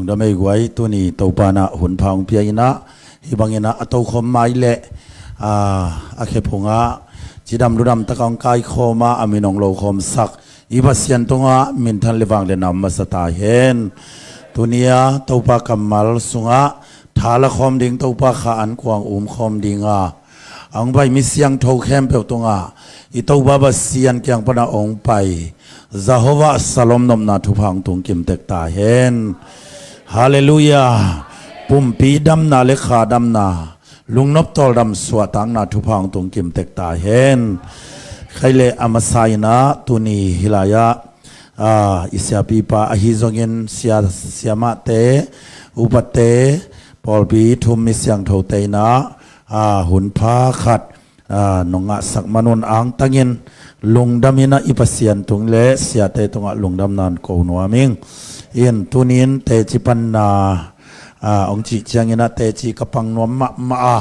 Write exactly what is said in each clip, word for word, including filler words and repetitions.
Damei guai, tuni Topa in ah hun pha hong pia in ah, hih bangin ah a tokhom mai leh, aa, a khephung ah cidam ludam tak a hong kaikhawm a, a min hong lokhawmsak i Pasian tungah minthan le vangliatna om masa ta hen. Tuni a Topa kammal sungah tha lakhawm ding, Topa kha ankuang umkhawm ding a, a hong pai mi siangtho khempeuh tungah i Topa Pasian kiang pan a hong pai Jehovah Shalom nopna thupha hong tung kim tek ta hen. Halleluiah. Pumpi damna le kha damna, lungnop tawldam suahtakna thupha hong tung kim tek ta hen. Khai le a masa in ah tuni hih lai ah, aa, i siapipa ahi zongin sia, siamahte, upate, pawlpi thum mi siangthote in ah, aa, hun pha khat, aa, nong ngahsak man un angtangin lungdam in ah i Pasian tung le siate tungah lungdamna hong ko nuam ing. In tuni in teci panna, aa, hong cih ciangin ah teci ka pang nuam mahmah a,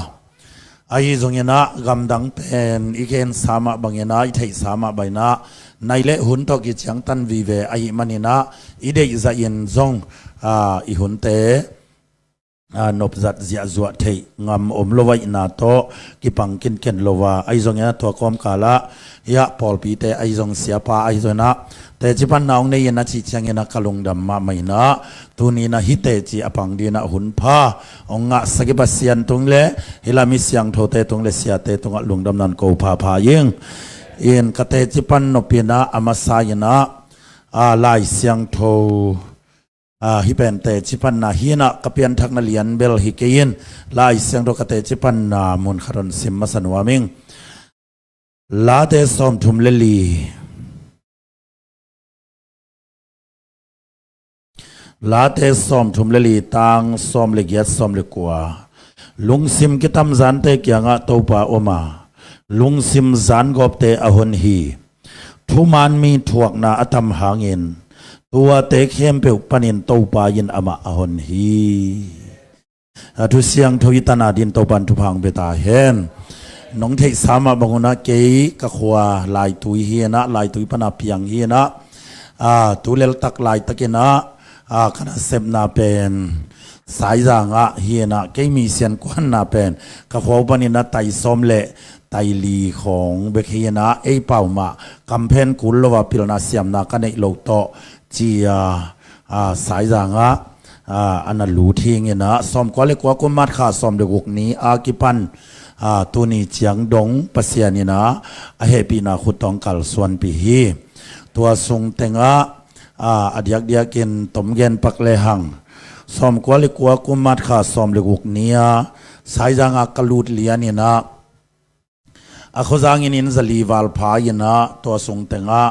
ahi zongin ah gamdang pen i gensa mah bangin ah, i theihsa mah bangin ah, nai le hun tawh kiciangtan vive ahih manin ah, i deih zahin zong, aa, i hunte, aa, nopzat ziahzuah theih ngam om lo ahihna tawh kipang kinken lo a, ahi zongin ah tua kawmkal ah, hiah pawlpite ahi zong, siapa ahi zongin ah teci panna hong nei in a cih ciangin ah ka lungdam mahmah in ah, tuni in ah hih teci a pang dingin ah hun pha hong ngahsak i Pasian tung le hih lai mi siangthote tung le siate tungah lungdamna hong ko phapha ing. In ka teci pan nop in ah a masa in ah, aa, Lai Siangtho, aa, hih pen teci panna hi in ah, ka pianthakna lian bel hi kei in, Lai Siangtho ka teci panna mun khat hong sim masa nuam ing. Late sawmthum le li. Late sawmthum le li, tang sawm le giat, sawm le kua. Lungsim kitamzante kiangah Topa om a, lungsim zangawpte a hon hi. Thuman mi thuakna a tam hangin, tuate khempeuh panin Topa in amah a hon hi. A thu siangtho i tan a dingin Topa in thupha hong pia ta hen. Nong theihsa mah bang un ah kei ka khua Laitui hi in ah, Laitui pan a piang hi in ah, aa, tu leltak laitakin ah, aa, ka nasepna pen Saizang ah hi in ah, kei mi siankuanna pen ka khua uh panin ah tai sawm le tai li khawng bek hi in ah, ei pau mah kamphen kul lo a, pilna siamna ka neih loh tawh ci a, aa, Saizang ah, aa, a na lut hi ing in ah, sawmkua le kua kum March kha sawm le guk ni a kipan, aa, tuni ciang dong Pasian in ah a hehpihna khut tawh hong kalsuanpih hi. Tua sung teng ah, aa, a diakdiakin tom gen pak lehang, sawmkua le kua kum March kha sawm le guk ni a Saizang ah ka lut lian in ah, a khuazangin inn za li val pha in ah, tua sung teng ah,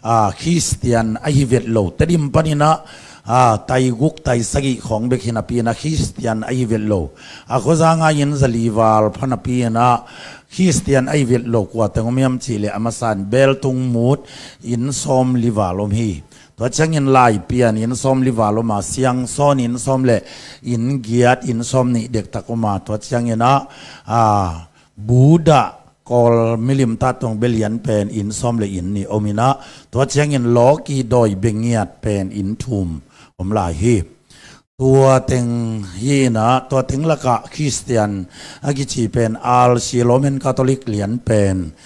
aa, Khristian ahi vet lo, Tedim panin ah, aa, tai guk tai sagih khawng bek hi napi in ah Khristian ahi vet lo, a khuazang ah inn za li val pha napi in ah, Khristian ahi vet lo kua teng om hiam cih leh, a masa in Beltung Mut inn sawm li val om hi. Tua ciangin Laipian inn sawm li val om a, Siangsawn inn sawm le inn giat, inn sawm nih dektak om a, tua ciangin ah, aa, Buddha Kawl milim ta tawh belian pen inn sawm le inn nih om in ah, tua ciangin Lawki Dawi Bengiat pen inn thum om lai hi. Tua teng hi in ah, tua teng lakah Khristian a kici pen R C Roman Catholic lian pen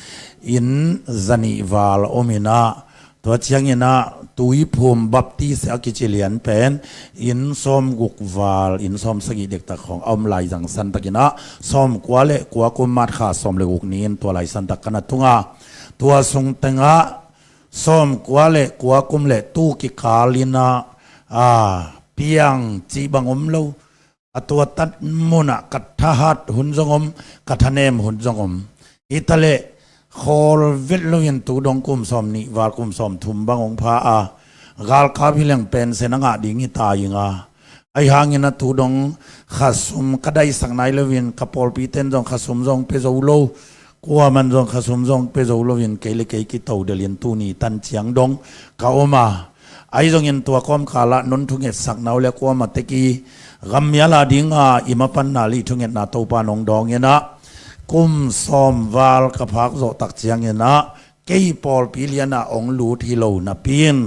inn za nih val om in ah, tua ciangin ah Tuiphum Baptist a kici lian pen inn sawm guk val, inn sawm sagih dektak khawng a om lai zangsan takin ah, sawmkua le kua kum March kha sawm le guk ni-in tua lai santak ka na tung a, tua sung teng ah sawmkua le kua kum le tu kikal in ah, aa, piang cih bang om lo, a tua tan mun ah ka thahat hun zong om, ka thanem hun zong om. Hi ta leh khawl vet loin tu dong kum sawm nih val, kum sawm thum bang hong pha a, galkap hi leng pension a ngah ding hi ta ing a, ahi hangin ah tu dong khasum ka daisak nai loin, ka pawlpite'n zong khasum zong pe zo lo, kuaman zong khasum zong pe zo loin, kei le kei kito delin tuni tan ciang dong ka om a, ahi zongin tua kawmkal ah non thungetsakna uh le kuamah tek i gammial a ding a i mapanna le i thungetna Topa in hong dawng in ah, kum sawm val ka phak zawh tak ciangin ah, kei pawlpi lian ah hong lut hi lo napi in,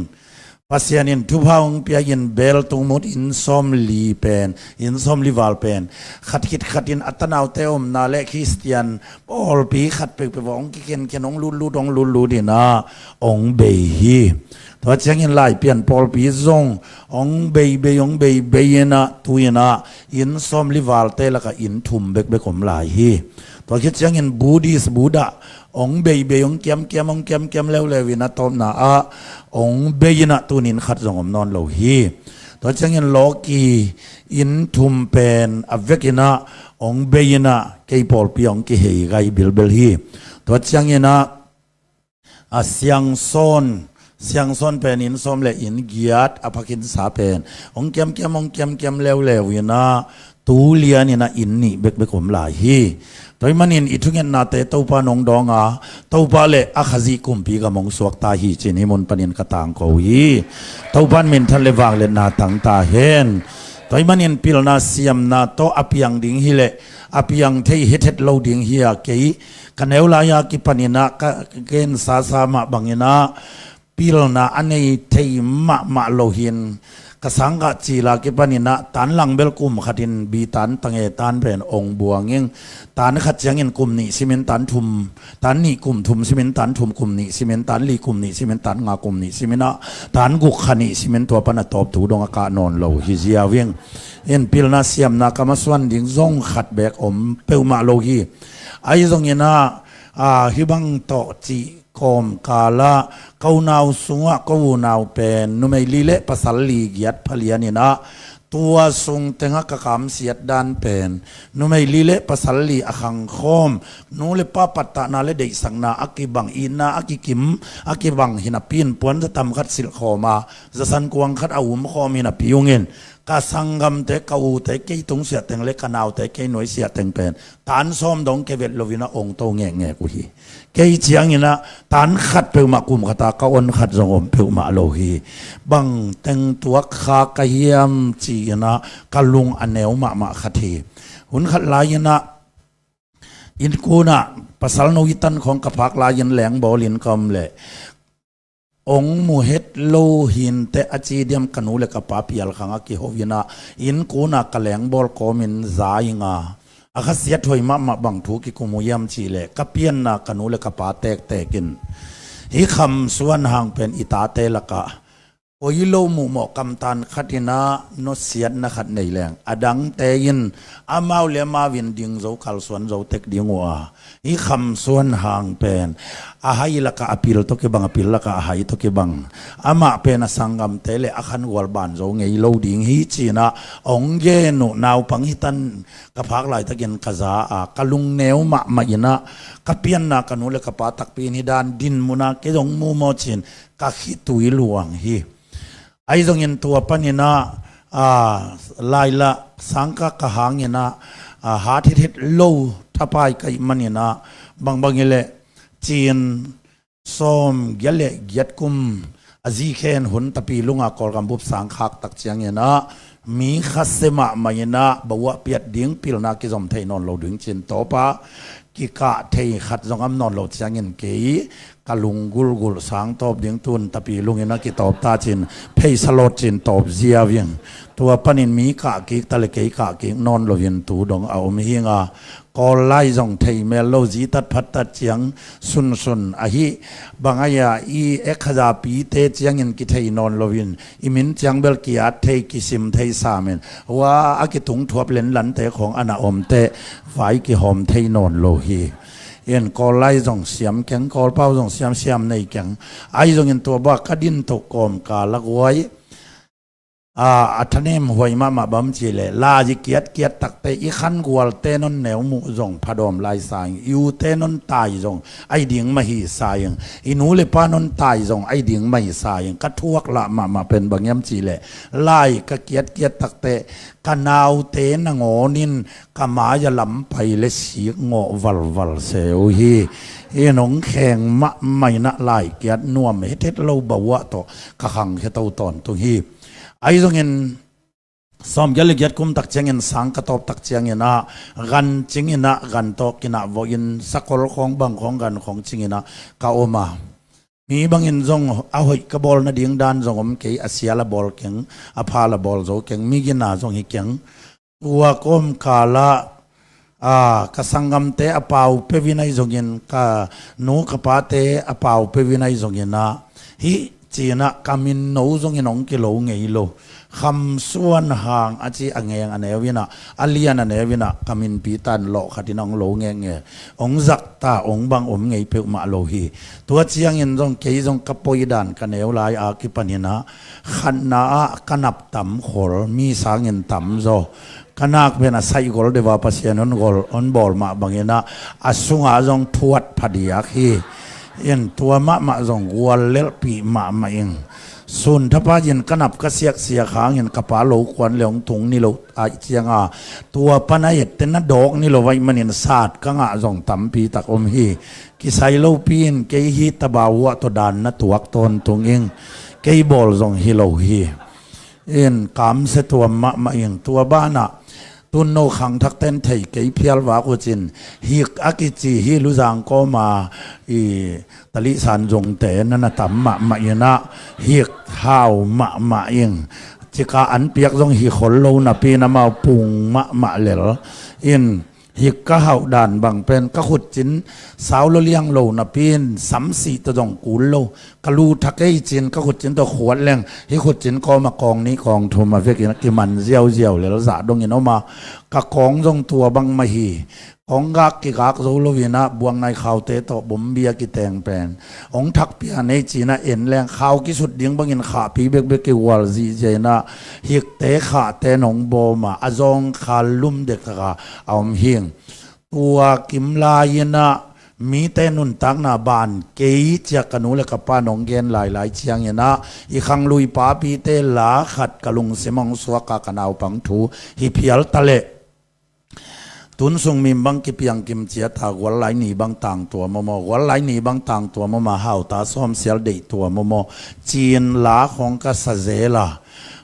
Pasian in thupha hong pia in bel tung mut inn sawmli pen, inn sawmli val pen khat khit khat in a tanaute omna le Khristian pawlpi khat peuhpeuh ah hong kikhenkhen, hong lutlut, hong lutlut in ah hong bei hi. Tua ciangin Laipian pawlpi zong hong beibei, hong beibei in ah tu in ah inn sawmli valte lakah inn thum bekbek om lai hi. Tua khit ciangin Buddhist, Buddha hong beibei, hong kiamkiam, hong kiamkiam leuleu in ah tawpna ah hong bei in ah tuni in khat zong om nawn lo hi. Tua ciangin Lawki, inn thum pen a vek in ah hong bei in ah kei pawlpi hong kihei gai bilbel hi. Tua ciangin ah a Siangsawn, Siangsawn pen inn sawm le inn giat a pha khinsa pen hong kiamkiam, hong kiamkiam leuleu in ah tu lian in ah inn nih bekbek om lai hi. Tua ahih manin i thungetnate Topa in hong dawng a, Topa le a Khazih kumpi gam hong suakta hi ci-in hih mun panin ka tangko hi. Topa in minthan le vangliatna tang ta hen. Tua ahih manin pilna siamna tawh a piang ding hi leh a piang thei hethet lo ding hi a, kei ka neu lai-a kipan in ah ka gen sasa mah bangin ah pilna a nei thei mahmah lo hi-in, ka sangkah cil a kipan in ah tan lang bel kum khat in bi tan, tange tan pen hong buang ing. Tan khat ciangin kum nih sim in tan thum, tan nih kum thum sim in tan thum, kum nih sim in tan li, kum nih sim in tan nga, kum nih sim in ah tan guk, kha nih sim in tua pan a tawp tu dong a kah nawn lo hi ziau ing. In pilna siamna ka masuan ding zong khat beek om peuhmah lo hi. Ahi zongin ah, a, hih bang tawh cih kawmkal ah ka unau sungah ka unau pen numei li le pasal li giat pha lian in ah tua sung tengah ka kamsiat dan pen numei li le pasal li a khangkhawm, nu le pa pattahna le deihsakna a kibang, itna a kikim a kibang hi napi in puanza tam khat silh khawm a, zasan kuang khat a um khawm hi napi ung in, ka sanggamte, ka ute kei tungsiah teng le ka naute kei nuaisiah teng pen tan sawm dong kevet lo in ah ong to ngekngek uh hi. Kei ciangin ah tan khat peuhmah kum khat a ka on khat zong om peuhmah lo hi. Bang teng tuak kha ka hiam ci-in ah ka lung a neu mahmah khat hi. Hun khat lai-in ah innkunah pasal no i tan khawng ka phak lai-in lengbawl in ka om leh ong mu het lo hinteh a ci diam, ka nu le ka pa pial khang a kiho in ah innkunah ka lengbawl kawmin za ing a, a khasiat huai mahmah bang thu kikum uh hiam cih leh ka pianna ka nu le ka pa tektek in hih Kham Suan Hang pen i tate lakah koi lo muhmawh kamtan khat in ah nusiatna khat nei leng a dangte in amau le amau in ding zo, kalsuan zo tek ding uh a, hih Kham Suan Hang pen a hai lakah a pil tawh kibang, a pil lakah a hai tawh kibang. Amah pen a sanggamte le a khangual ban zo ngei lo ding hi ci-in ah ong gen uh. Naupang hi tan ka phak laitakin ka za a, ka lung neu mahmah in ah ka pianna ka nu le ka pa takpi in hih dan dinmun a kei zong muhmawh ci-in ka khitui luang hi. Ahi zongin tua panin ah, a, lailah sangkah ka hang in ah, a, hat hithet lo thapai ka hih manin ah, bangbang hi leh cin sawm giat le giat kum a zi khen hun tapi lunga Kawlgam bup sang khak tak ciangin ah mi khasia mahmah in ah bawa piat ding, pilna kizom thei nawn lo ding ci-in tawp a, kikah thei khat zong om nawn lo ciangin kei ka lung gulgul sang tawp ding, tun tapi lungin a kitawp ta ci-in pheisa lawt ci-in tawp ziau ing. Tua panin mi kah kik ta le kei kah kik nawn lo in tu dong a om hi ing a, Kawl lai zong thei mel lo, zi tat phat tat ciang sunsun ahi bang a, i ek khaza pite ciangin kithei nawn lo in i min ciang bel ki-at thei, kisim thei sam in, hua a kitung thuap lenlante khawng a na omte vai kihawm thei nawn lo hi. In Kawl lai zong siam keng, Kawlpau zong siam, siam nei keng. Ahi zongin tua bak ka din toh kawmkal a guai, a, a thanem huai mahmah bang ci leh, lai i kiatkiat takte i khangualte non neu muh zong phadawm lai sa ing, i ute non tai zong ai ding mah hi sa ing, i nu le pa non tai zong ai ding mah hi sa ing, ka thuak lah mahmah pen bang hiam ci leh, lai ka kiatkiat takte ka naute nangawn in ka mai-a lam pai le sik ngawh valval se uh hi. In hong kheng mahmah in ah lai kiat nuam hethet lo bawa tawh ka khangkhia to tawntung hi. Ahi zongin sawm giat le giat kum tak ciangin sang ka tawp tak ciangin ah gan cing in ah gan tawh kinah vawh in sakol khawng bang khawng gan khawng cing in ah ka om a. Mi bangin zong a hoih ka bawl nading dan zong om kei, a sial a bawl keng, a phal a bawl zo keng, mi gina zong hi keng. Tua kawmkal ah, a, ka sanggamte a pau peuh in ahi zongin, ka nu ka pate a pau peuh in ahi zongin ah, hih ci-in ah ka min no zongin hong kilo ngei lo. Kham Suan Hang a ci a ngeng a neu in ah, a lian a neu in ah, ka minpi tan lawh khat in hong lo ngenge. Hong zak ta, hong bang om ngei peuhmah lo hi. Tua ciangin zong kei zong ka poi dan ka neu lai a kipanin ah, khatna ah ka nap tam khol, mi sangin tam zaw. Ka nak pen a saih gol deuh a Pasian hon gol, hon bawl mah bangin ah, a sungah zong phuat phadiak hi. In tua mahmah zong guallelhpih mahmah ing. Sun thapai-in ka nap ka siaksiak hangin ka pa lo kuan le hong tung ni lo ahih cianga, tua pan a etteh na dawk ni lo ahih manin sat ka ngah zong tampi tak om hi. Kisai lopi-in kei hih tabau ah tawh dan na tuak tawntung ing. Kei bawl zong hi lo hi. In kamsia tuam mahmah ing. Tua banah tun no khangthakten thei kei phial vak uh cin, hik a kici hih Luzang kawma i Talihsan zungte na na tam mahmah in ah, hik hau mahmah ing. Cika an piak zong hi khol lo napi-in amau pung mahmah lel. In hik ka hauh dan bang pen ka khutcin sau lo liang lo napi-in samsih tawh zong kul lo. Ka lu thak ei cin ka khutcin tawh khuat leng, hih khutcin kawma kawng nih kawng thum a vekin a kiman ziauziau lel, zah dongin om a, ka kawng zong tua bang mah hi. Kawng gak kigak zo lo-in ah, buangnai khaute tawh bombia kiteng pen hong thak pian ei cin ah, en leng khau kisut ding bangin khahpi bekbek kigual zihziah in ah, hikte khahte nong bawm a, a zawngkhal lum dektak a a om hing. Tua kim lai-in ah mite nuntakna ban kei ciah ka nu le ka pa nong gen lailai ciangin ah, i khanglui papite la khat ka lungsim hong suak a, ka naupang thu hi phial ta leh. Tun sung mim bang kipiang kim ciat a, guallai ni bang tang tuam om aw, guallai ni bang tang tuam om a, hauta sawm sial deih tuam om aw, ci-in la khong ka sa zel a,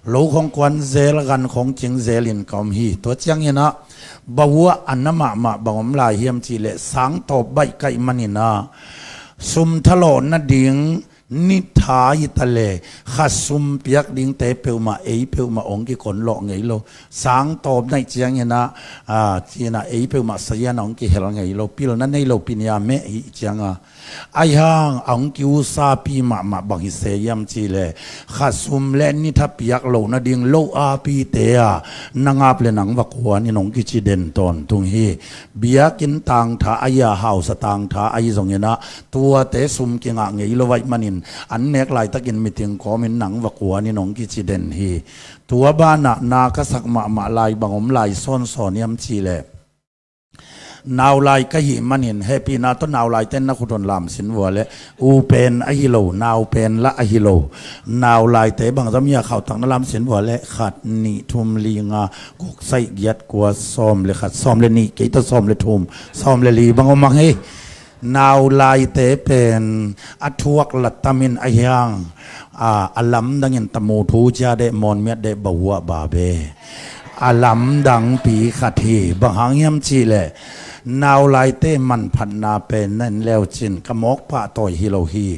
lo khong kuan zel, gan khong cing zelin ka om hi. Tua ciangin ah, bawah a na mahmah bang om lai hiam cih leh, sangtawp baih ka hih manin ah, sum thalawh nading ni tha hi ta leh, kha sum piak dingte peuhmah, ei peuhmah hong kikon lawh ngei lo. Sangtawp na hih ciangin ah, a, ci-in ah ei peuhmah sazian ah hong kihel ngei lo. Pilna nei lo, pinia meh hih ciang a, ahi hang a hong ki-usapi mahmah bang hi se hiam cih leh, kha sum le ni tha piak loh nading lo apite a na ngap leh nang va kuan in hong kici den tawntung hi. Biakinn tangtha ahi a, hausa tangtha ahi zongin ah, tuate sum kingah ngei lo ahih manin, an nek laitakin meeting kawmin nang va kuan in hong kici den hi. Tua banah na ka sak mahmah lai bang om lai sawnsawn hiam cih leh, naulai ka hih manin, hehpihna tawh naulaite na khut hon lamsin vua leh, u pen ahi lo, nau pen lah ahi lo. Naulaite bangzah mi a khauhtak na lamsin vua leh, khat, nih, thum, li, nga, guk, sagih, giat, kua, sawm le khat, sawm le nih, kei tawh sawm le thum, sawm le li bang om mang hi. Naulaite pen a thuak la tam in ahi hang, a, a lamdangin tamu thu cia deh, mawn miat deh, bahuah babe. A lamdangpi khat hi, bang hang hiam cih leh, naulaite manphatna pen na en leu cin ka mawk pahtawi hi lo hi.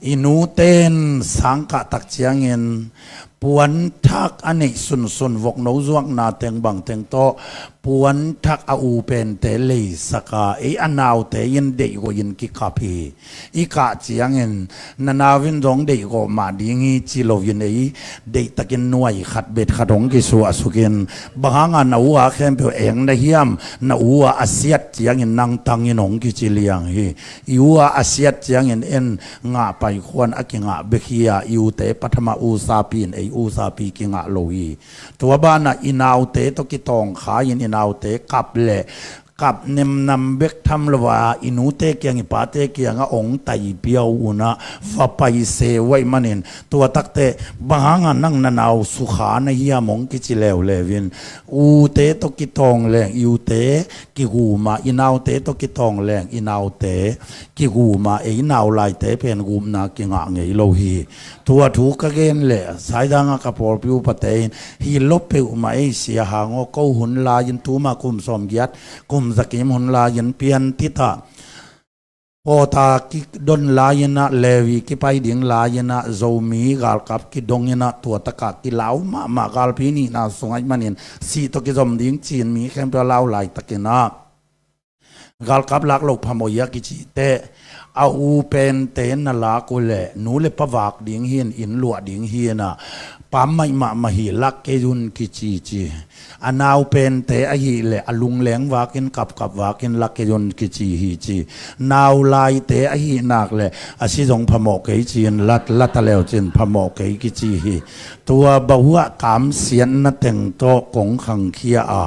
I nute in sang kah tak ciangin puanthak a neih sunsun, vokno zuakna teng bang teng tawh puanthak a u pente leisak a, ei a naute in deihgawh in kikap hi. I kah ciangin, na nau in zong deihgawh mah ding hi ci loin, ei deihtakin nuai khat bet khat hong kisuahsukin, bang hanga na u a khempeuh eng na hiam, na u a a siat ciangin nang tangin hong kici liang hi. I u a a siat ciangin en ngah paikhuan a kingah bek hi a, i ute pathama usapi in ei usapi kingah lo hi. Tua banah i naute tawh kitawngkhai in i naute kap leh, kap nemnam bek tham lo a, i nute kiang i pate kiangah hong taipiau un ah, va pai se uh ahih manin, tua takteh bang hanga nang na nau sukha na hiam hong kici leuleu in, ute tawh kitawng leng i ute kigum a, i naute tawh kitawng leng i naute kigum a, ei naulaite pen gupna kingah ngei lo hi. Tua thu ka gen leh, saidang a ka pawlpi upate in, hi lo peuhmah ei sia hang aw, ko hun lai-in, tuma kum sawmgiat, kum zakim hun lai-in piantit ah, Pawlpi kidon lai-in ah, Levi kipai ding lai-in ah, Zomi galkap kidong in ah, tua takah kilau mahmah, galpi nihna sung ahih manin sih tawh kizom ding ci-in mi khempeuh a lau laitakin ah, galkap lak loh phamawh hi a kici teh, a u pente na lak uh leh nu le pa vak ding hi-in, inn luah ding hi-in ah, pam maimah mah hi, lak kei un kici ci. A nau pente ahih leh a lungleng vakin, kapkap vakin lak kei un kici hi ci. Nau laite ahih nak leh a si zong phamawh kei ci-in lat, lat a leu cin phamawh kei kici hi. Tua bang uh ah kamsiatna teng tawh kong khangkhia a,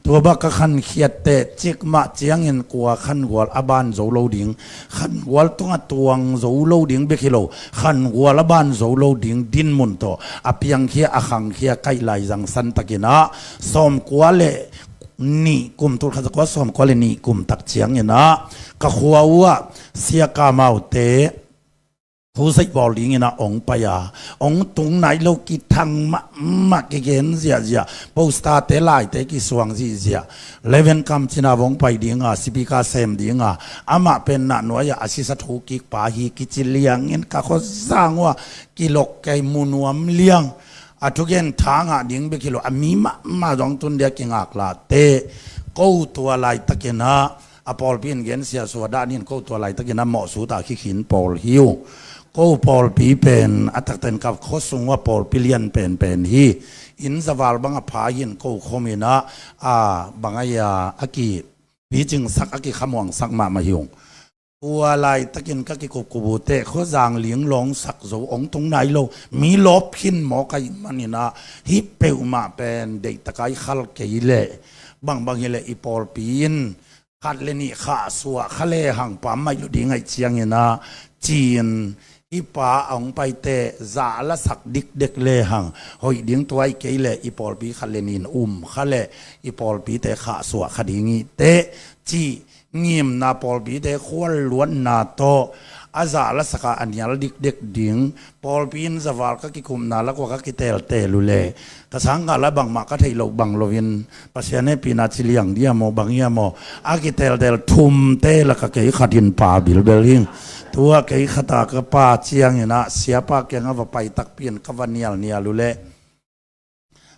tua bang ka khankhiat teh cikmah ciangin kua khangual a ban zo lo ding, khangual tungah tuang zo lo ding bek hi lo, khangual a ban zo lo ding dinmun tawh a piangkhia, a khangkhia ka hih lai zangsan takin ah, sawmkua le nih kum, tul khat za kua sawmkua le nih kum tak ciangin ah, ka khua uh ah Sia Kam Au te, Pu Sei Pawl dingin ah hong pai a, hong tung nai lo, kithang mahmah, kigen ziahziah, poster-te, laite kisuang zihziah. Reverend Kam Cin Au hong pai ding a, speaker sem ding a, amah pen Nahnuai ah a sisa thukik pa hi kici liangin ka khuazang uh ah kilok kei, mu nuam liang. A thugen tha ngah ding bek hi lo, a mi mahmah zong tun dia kingaklah teh, ko tua laitakin ah, a pawlpi in gensia suah dan in ko tua laitakin a mawhsut a khikhin pawl hi uh. Ko pawlpi pen a takten ka khuasung uh a pawlpi lian penpen hi. Inn zaval bang a pha hi-in ko khomin ah, a bang a, a kipicingsak, a kikhamuangsak mahmah hi ung. Tua laitakin ka kikupkup uh teh, khuazang linglawng sak zo, hong tung nai lo, mi lawp khin mawk ahih manin ah, hih peuhmah pen deihtak a i khal kei leh, bangbang hi leh i pawlpi in khat le nih khahsuah kha lehang pam mai lo ding ahih ciangin ah, ci-in hih pa a hong pai teh zah a lasak dikdek lehang hoih ding, tua ahih kei leh i pawlpi khat le nih in um kha leh i pawlpite khahsuah kha ding hi teh, cih ngimna, pawlpite khualluatna tawh a zah a lasak a, a nial dikdek ding, pawlpi inn zaval ka kikupna lak uah ka kiteltel uh leh, ka sangkah la bangmah ka theih loh bang loin, Pasian hehpihna ci liang diam aw, bang hiam aw, a kiteltel thumte lak a kei khat in pa bilbel hing. Tua kei khat a ka pa ciangin ah, Siapa kiangah va pai takpi in ka va nialnial uh leh,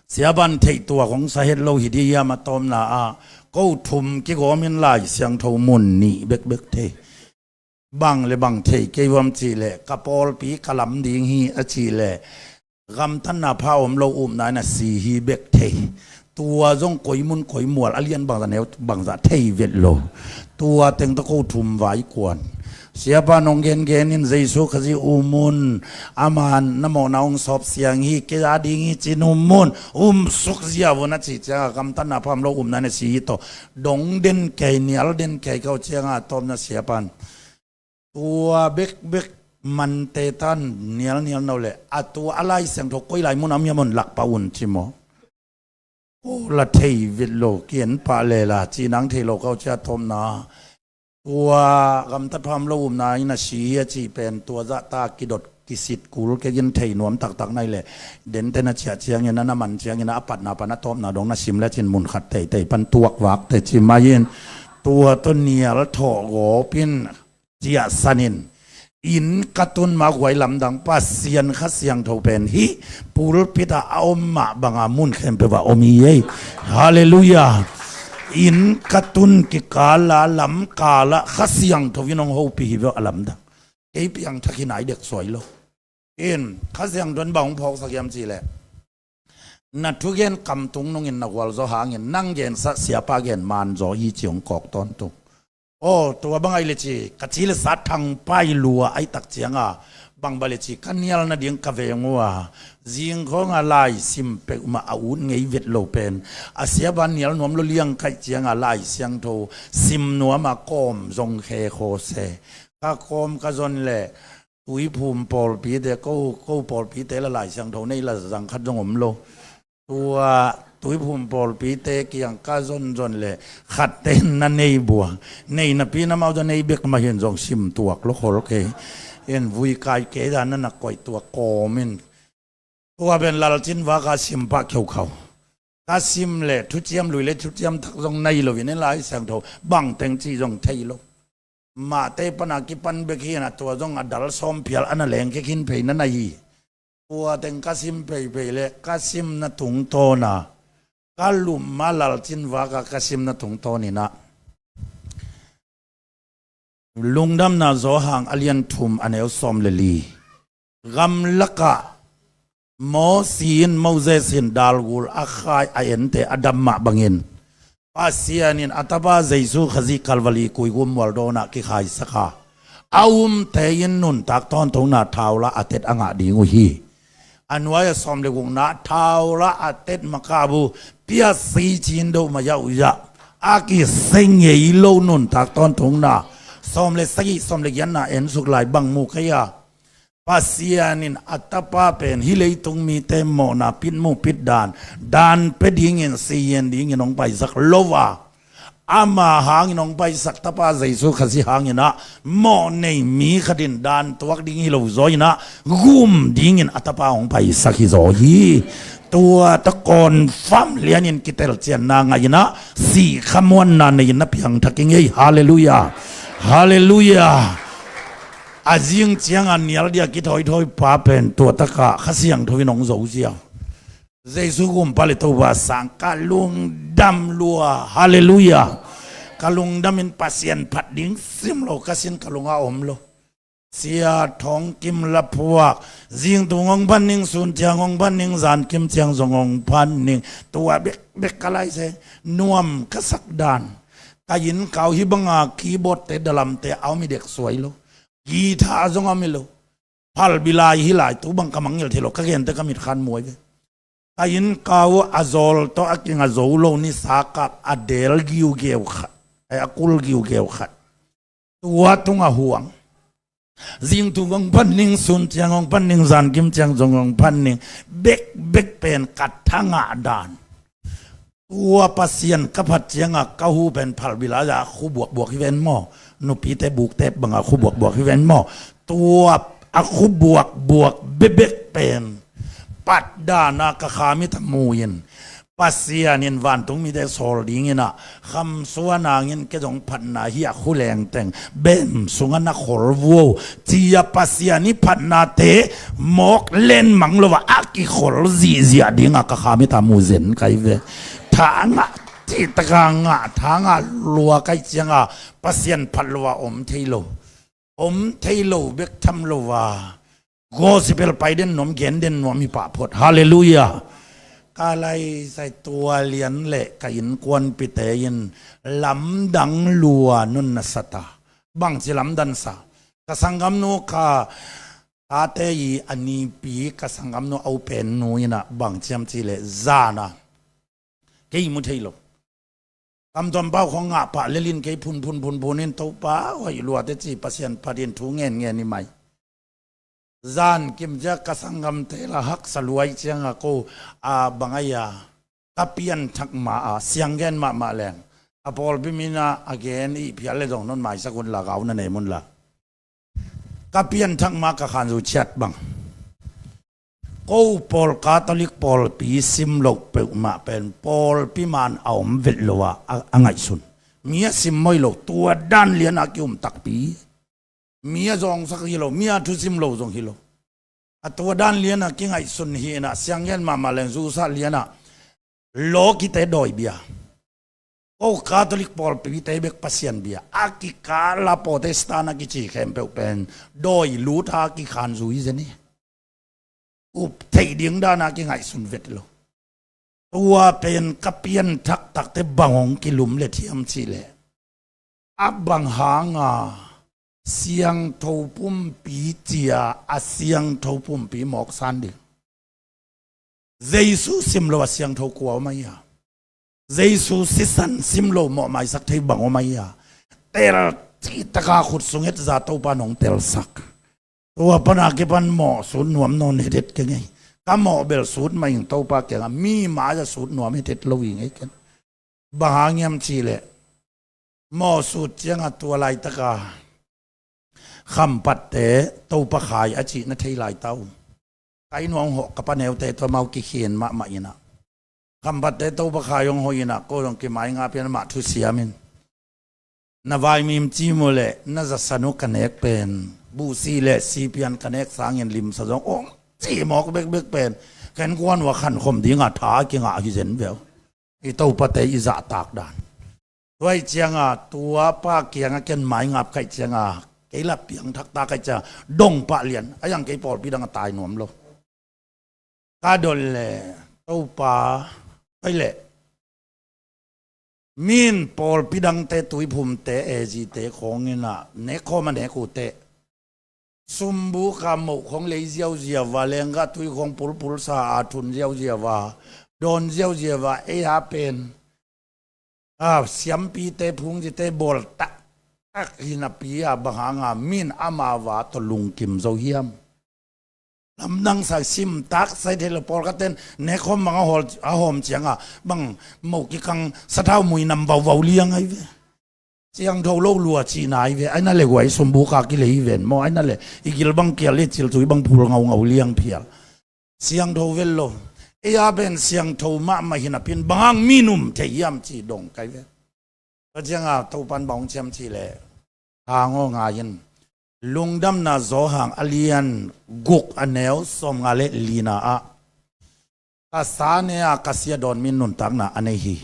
Siapa in theih tuak hong sa het lo hi ding hiam, a tawpna ah, ko thum kigawmin Lai Siangtho mun nih bekbek thei. Bang le bang thei kei uh hiam cih leh, ka pawlpi ka lam ding hi a cih leh, gamtatna pha om lo, upna in a si hi bek thei. Tua zong koi mun koi mual, a lian bangzah, neu bangzah thei vet lo. Tua teng tawh ko thum vai kuan. Siapa in hong gengen in, Jesu Khazih um un, aman na mawhna hong sawp siang hi, kei a ding hi ci-in um un, um suk ziau un a cih ciangah, gamtatna pha om lo, upna in a si hi tawh dong den kei, nial den kei ka uh ciangah, a tawpna Siapa in tua bekbek mante tan nialnial no leh, a tua a Lai Siangtho koi lai mun a om hiam, hon lak pah un ci maw. Aw, la thei vet lo, ki-en pah le la, ci nang thei lo ka uh cia, tawpna tua gamtat pha om lo, upna in a si hi a cih pen, tua zahta kidot kisit kul kei in, thei nuam taktak na hih leh, dente na ciah ciangin, a na man ciangin, a patna pan a tawpna dong na sim le cin, mun khat teitei pan tuak vak teh ci mai in, tua tawh nial thawh gawp in, ciahsan in, inn ka tun ma guai lamdang, Pasian Kha Siangtho pen hih pulpit ah a om mah banga mun khempeuh ah om hi ei. Halleluiah. Inn ka tun kikal a, lamkal ah Kha Siangtho in hong hopih hi veh, a lamdang. Kei piangthak hi nai dek suai lo. In, Kha Siangtho in bang hong phawksak hiam cih leh, na thugen kam tung nungin na gualzo hangin, nang gensa Siapa gen man zaw hi ci hong kawk tawntung. Aw, tua bang ahih leh ci, ka ci le sa thangpai lua ahih tak cianga, bang bang leh ci, ka nial nading ka veng uh a, zing khawnga lai sim peuhmah a ut ngei vet lo pen, a Siapa nial nuam lo liang ka hih cianga, Lai Siangtho sim nuam a kawm zong khe khaw se. Ka kawm ka zon leh, Tuiphum pawlpite, ko, ko pawlpite la Lai Siangtho nei la zang khat zong om lo. Tua Tuiphum pawlpite kiang ka zonzon leh, khatte in na nei bua. Nei napi in amau zong nei bek mah hi in, zong sim tuak lo khol kei. In vui kai kei dan na na koih tuak kawm in. Tua pen Lalcin vak a sim pah kheukhau. Ka sim leh thuciam lui leh thuciam thak zong nei lo in, Lai Siangtho bang teng ci zong thei lo. Matthai pana kipan bek hi a, tua zong a dal sawm phial a na leng khe khin phei na na hi. Tua teng ka sim phei phei leh ka simna tungtawna ka lum a, lalcin vaka ka simna tungtawn in ah, Lungdamna Johan a lian thum a neu sawm le li. Gamlakah Mosi in, Moses in dalgul a khai a ente a dam mah bangin, Pasian in a tapa Jesu Khazih Kalvari kuigum mualdawnah kikhaisak a, a umte in nuntak tawntungna thaula a tet a ngah ding uh hi. A nuai a sawm le gukna, thaula a tet makabu piasi cin do maya uya, a kise ngei lo nuntak tawntungna. Sawm le sagih, sawm le giatna en suk lai, bang mu kei a, Pasian in a tapa pen hih leitung mite mawhna pitmu pitdan, dan pe dingin, siyen dingin hong paisak lo a, ama hangin hong paisak tapa Jesu Khazih hangin ah, mawh nei mi khat in dan tuak ding hi lo zaw in ah, gum dingin a tapa hong paisak hi zaw hi. Tua ta confirm lianin kitelcianna ngah in ah, sih khamuanna nei in na piangthak i ngei. Halleluiah. Halleluiah. A zing cianga nial dia kithawithawi pa pen tua takah Kha Siangtho in hong zo ziau. Jesu gumpa le Topa sang ka lungdam lua. Halleluiah. Ka lungdamin Pasian phat ding sim lo ka sin ka lungah om lo. Sia Thawng Kim la phuak, zingtung hong phan ning, sun ciang hong phan ning, zan kim ciang zong hong phan ning. Tua bekbek ka lai se, nuam ka sak dan. Ka inn kau hi banga keyboard te, dalam te a om hi dek suai lo. Guitar zong a om hi lo. Phalbi lai hi lai, tu bang ka mangngilh thei lo, ka gente ka mitkhan muai ve. Ka inn kau a zawl tawh a kinga zo lo nisa kap a del giugeu khat, ai, a kul giugeu khat. Tua tungah huang. Zingtung hong phan ning, sun ciang hong phan ning, zan kim ciang zong hong phan ning. Bekbek pen ka thangah dan. Tua Pasian ka phat cianga ka hu pen phalbi lai-a khu buakbuak hi ven maw? Nupite bukte banga khu buakbuak hi ven maw? Tua a khu buakbuak bebek pen phat dana ka kha mit a mu in, Pasian in vantung mite sawl dingin ah, khamsuan hangin kei zong phatna hi a khu lengteng bem sunga na khol vuo. Cia Pasian i phatnate mawk len mang lo a, a kikhol zihziah dinga ka kha mit a mu zen kai ve. Thangah, cih taka ngah, thangah lua kai cianga Pasian phat lo a om thei lo. Om thei lo bek tham lo a, gospel pai den nuam, gen den nuam hi pah phot. Halleluiah. Ka lai sai tua lian le ka innkuanpite in lamdang lua nunna sata. Bangci lamdang sa? Ka sanggamnu ka tate i a nipi ka sanggamnu a upen nu in ah bang ciam cih leh zana kei mu thei lo. Kamtuam pau khong ngah pah lelin kei phun phun phun phun in Topa hoih luate ci Pasian phatin thu ngen ngen i mai. Zan kim ciang ka sanggamte la haksa luai cianga ko a bang ai a ka pianthak ma a sianggen mahmah leng a pawlpi mina a gen i phial le zong non maisak un la gau na nei mun la. Ka pianthak ma ka khanzu ciat bang. Ko pawl Catholic pawlpi sim loh peuhmah pen pawlpi man a om vet lo a, a, a ngaihsun. Mi a sim moi lo, tua dan liana ki-um takpi. Mi a zawngsak hi lo, mi a thusim lo zong hi lo. A tua dan liana kingaihsun hi ina, sianggen mahmah leng zusa liana lawkite dawi bia. Ko Catholic pawlpite bek Pasian bia. A kikala Protestant a kici khempeuh pen dawi luta kikhan zui zen hi. Up theih ding dana kingaihsun vet lo. Tua pen ka pianthak takte bang hong kilum le thiam cih leh, a bang hanga siangtho pumpi cia a siangtho pumpi mawksan ding? Jesu sim lo a siangtho kua om ahi a? Jesu sisan sim lo mawh maisak thei bang om ahi a? Tel cihtaka khut sung et za Topa nong telsak. Tua pana kipan mawh sut nuam nawn hetet keng ei. Ka mawh bel sut mah ing Topa kianga, mi mai-a sut nuam hetet lo ing ei ken. Bang hang hiam cih leh, mawh sut cianga tua laitaka khampatte Topa khai a cih na thei lai ta uh. Kai nuang hawh ka paneute tua mau kikhin mahmah ina. Khampatte Topa khai hong hoih ina, ko zong kimai nga pian mah thusiam in. Na vaimim cim uh leh na zasan uh ka nek pen, buhsi le sipian ka nek sangin limsa zong ong ci mawk bekbek pen, ka innkuan uh a khankhom dinga tha a kingah hi zen veu. I topate i zahtak dan. Tua ih cianga tua pa kianga ken maingap kaih cianga, kei la piangthak ta kaih cianga dong pah lian a, iang kei pawlpi dang a tai nuam lo. Ka don le Topa, oi le, min pawlpi dangte, tuiphumte, ezite khawngin a nek khawm a nek uhte, sumbuka moh khawng lei ziauziau a, lenggah tui khawng pulpulsa a thun ziauziau a, dawn ziauziau a, ei a pen a siampite phungzite bawl taktak hi napi a, bang hanga min ama va tawh lungkim zo hiam? Lamdang sa sim tak sai thei lo, pawlkhatten nek khawm bang a hawl, a hawm cianga bang moh kikang sathau mui nam vauvau liang ahi ve. Siangtho lo lua cihna ahi ve. Aina le guai sumbuka kilei hi ven maw, aina le i gil bang kial le cilcui bang phul ngaungau liang phial. Siangtho vel lo. Ei a pen siangtho mahmah hi napi in bang hang min um thei hiam ci dong kai ve. Tua cianga Topan bang hong ciam ci le, hang aw ngai in. Lungdamna Zawhang a lian guk a neu sawmnga le lina ah, ka sa ne a ka si a dawn mi in nuntakna a nei hi.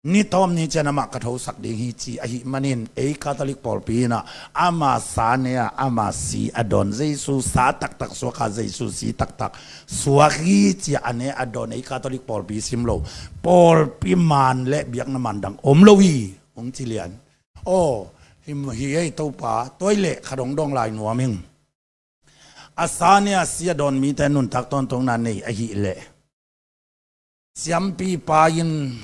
Ni tawm ni cian amah ka thosak ding hi ci ahih manin, ei Catholic pawlpi in ah ama sa ne a ama si a dawn, Jesu sa taktak suak a Jesu si taktak suak hi ci a ne a dawn ei Catholic pawlpi sim lo, pawlpi man le biakna man dang om lo hi, hong ci lian. Aw, hi, hi ei Topa, tua ih leh khat hong dong lai nuam ing. A sa ne a si a dawn mite nuntak tawntungna nei ahih leh, siampipa in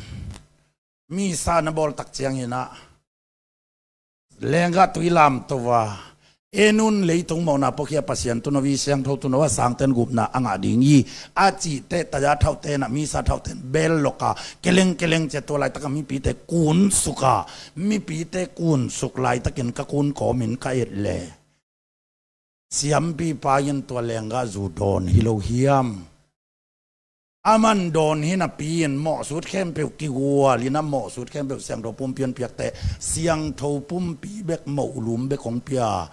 misa na bawl tak ciangin ah, lenggah tui lamto a, en un, leitung mawhna pawkhia Pasian tun aw hi, siangtho tun aw a, sangten gupna a ngah ding hi, a cihte taya thauhte in ah, misa thauhte in bel lok a, keleng keleng ci a, tua laitaka mipite kunsuk a, mipite kunsuk laitakin ka kun kawmin ka et le, siampipa in tua lenggah zu dawn hi lo hiam? Aman dawn hi napi in mawhsut khempeuh kigual in ah, mawhsut khempeuh siangtho pumpi in piakte, siangtho pumpi bek, moh lum bek hong pia,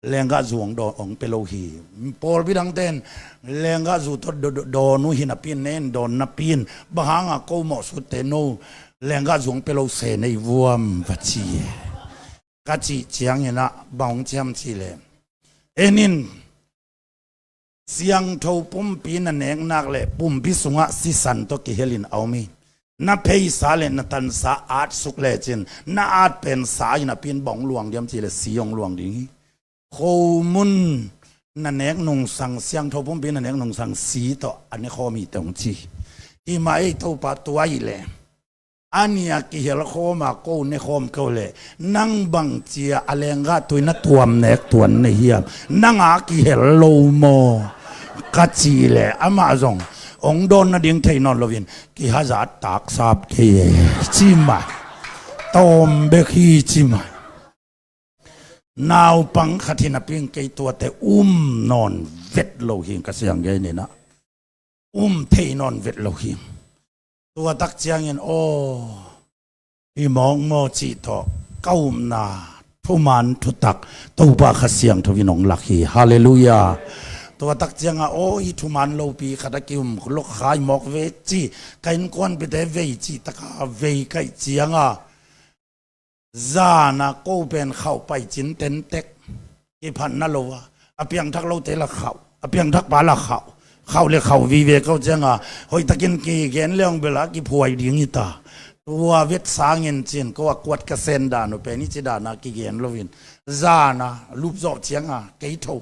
lenggah zu hong dawn, hong pia lo hi. Pawlpi dangte in lenggah zu tawh dawn uh hi napi in, ne in dawn napi in, bang hanga ko mawhsutte no lenggah zu hong pia lo se nei vuam va ci e. Ka cih ciangin ah bang hong ciam ci le, en in, siangtho pumpi na nek nak le pumpi sungah sisan tawh kihel in a om hi. Na pheisa le na tansa atsuk lecin, na at pen sa hi napi in bang hong luang diam ci le si hong luang ding hi. Khomun na nek nungsang, siangtho pumpi na nek nungsang si tawh a ne khawm hi teh hong ci. Hi mah ei Topa, tua ih leh a nih a kihel khawm a ko ne khawm ko leh, nang bang ci a a lenggah tui na tuam nek tuan nei hiam? Nang a kihel lo maw? Ka cih leh amah zong hong dawn nading thei nawn loin, kihazat taksap kei e, ci mah. Tawm bek hi, ci mah. Naupang khat hi napi in kei tuate um nawn vet lo hi, ka siang gei ni nah. Um thei nawn vet lo hi. Tua tak ciangin, aw, hi mawk maw cih tawh ka upna thuman thutak Topa Kha Siangtho in hong lak hi. Halleluiah. Tua tak cianga, aw, hi thuman lopi khat a ki-um lo khai mawk ve ci, ka innkuanpihte vei cih taka vei kaih cianga, zana ko pen khauh paicin tentek, kiphatna lo a, a piangthak lote la khauh, a piangthakpa la khauh, khauh le khauh vive ko cianga, hoihtakin kigen le hong bel a kiphuai ding hi ta. Tua vet sangin cin ko a kuat ka sen dan uh pen hi ci dana kigen loin, zana lupzawh cianga kei tho.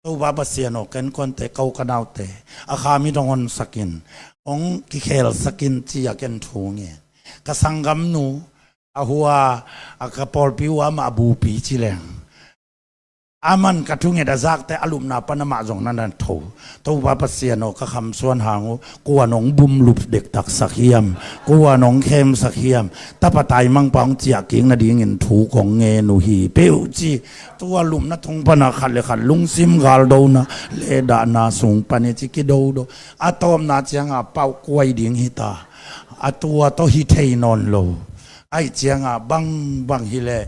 Topa Pasian aw, ka innkuante, ko ka naute, a kha mit hong honsakin, hong kikhelsakin ci-a ken thu ngen. Ka sanggamnu, a hua, a ka pawlpi uh amah a bupi ci leng, aman ka thunget a zakte a lupna pan amah zong na na tho. Topa Pasian aw, ka khamsuan hang uh, kuan hong bumlup dektaksak hiam, kuan hong khemsak hiam, tapa taimangpa hong ciah kik nadingin thu kong ngen uh hi peuh ci. Tua lupna thong pana khat le khat lungsim galdona le dahna sung pan i ci kidodo. A tawpna cianga pauh kuai ding hi ta. A tua tawh hi thei nawn lo. Aih cianga bangbang hileh,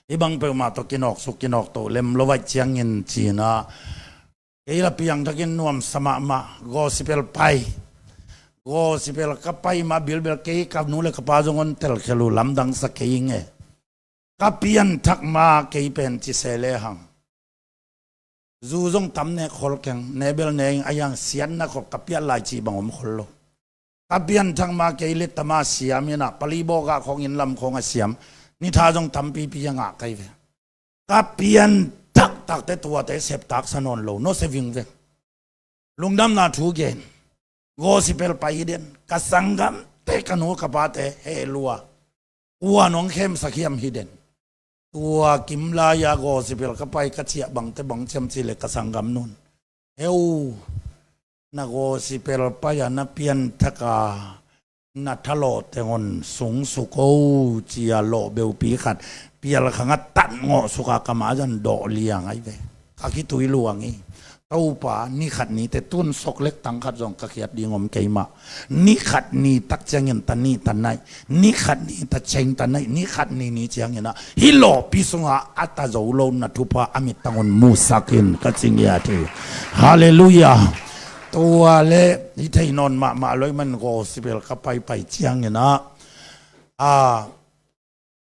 hih bang peuhmah tawh kinawksuk kinawktoh lem lo vaih ciangin cinah, kei la piangthakin nuamsa mahmah, gospel pai, gospel ka pai mah bilbel kei ka nu le ka pa zong hon telkhel uh, lamdangsa kei nge. Ka pianthak ma kei pen cise lehang, zu zong tam nek khol keng, nebel ne ing, a iang siatna khop ka piat lai cih bang om khol lo. Ka pianthak ma kei le tama siam inah, pali bawkah khong inn lam khong a siam, nitha zong tampipi a ngah kai ve. Ka pianthak takte tuate septak sa nawn lo, no se vingveng. Lungdamna thu gen, gospel pai hi den, ka sanggamte ka nu ka pate heh lua, kua nong khemsak hiam hi den. Tua kimlai-a gospel ka pai ka ciah bangte bang ciam cih le ka sanggam nun, heu, na gospel pai-a na pianthak a na thalawh teng hon sungsuk o, cia lawh beupi khat pial khangah tatngawh suka ka mah zan dawh liang ai ve. Ka khitui luang hi. Topa, ni khat nite tun sok lek tang khat zong ka khiat ding om kei mah. Ni khat ni tak ciangin ta nih ta naih, ni khat ni ta ceng ta naih, ni khat ni ni cianginah hih lawhpi sungah a ta zo lo na thupha a mittang hon musak in ka ci ngiat hi. Halleluiah. Tua le hih thei nawn mahmah lo ih man gospel ka paipai cianginah, a,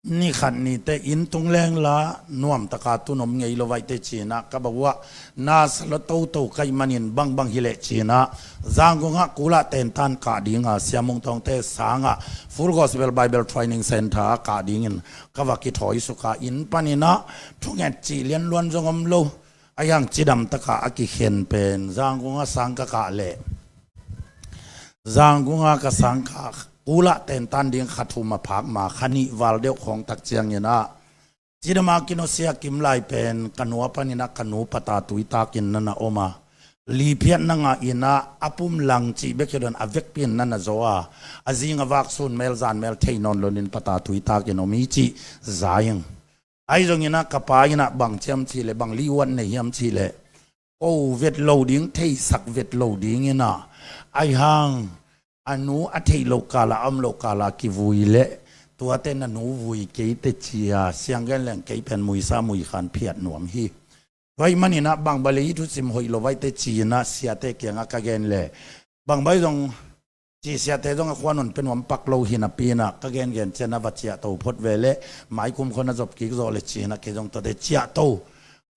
ni khat nite inn tung lengla nuamtaka tun om ngei lo vaihte cinah ka bauah nasa lo toto ka ih manin bangbang hileh cinah, Zangkungah kulah tentan kah dinga Sia Mung Thawngte sangah Full Gospel Bible Training Center ah kah dingin ka va kithawi suka, inn paninah thunget cih lianluan zong om lo. A iang cidamtaka a kikhen pen Zangkungah sang ka kah leh, Zangkungah ka sang kah kulah tentan ding kha thum a phak ma kha nih val deuh khawng tak cianginah, cidama kinusia kimlai pen ka nua paninah ka nu pata tuitakin nana om a, liphiatna ngah inah a pum lang cih bek hi don a vekpi in nana zaw a, a zing a vak sun mel zan mel thei nawn lonin pata tuitakin om hi cih za ing. Ahi zonginah ka pa inah bang ciam cih leh bang liuat nei hiam cih leh, ko vet lo ding, theisak vet lo dinginah, ahi hang a nu a theih loh kala a om loh kala kivui leh, tuate na nu vui kei te cia siang gen leng kei pen muisa muikhan phiat nuam hi. Tua ih maninah bang bale ih thusim hoih lo vaihte cinah siate kiangah ka gen leh, bang bai zong cih siate zong a khua non pe nuam pak lo hi napi inah ka gengen cianah va ciahto phot ve leh, maikum khon a zop kik zawh le cinah kei zong tuate ciahto.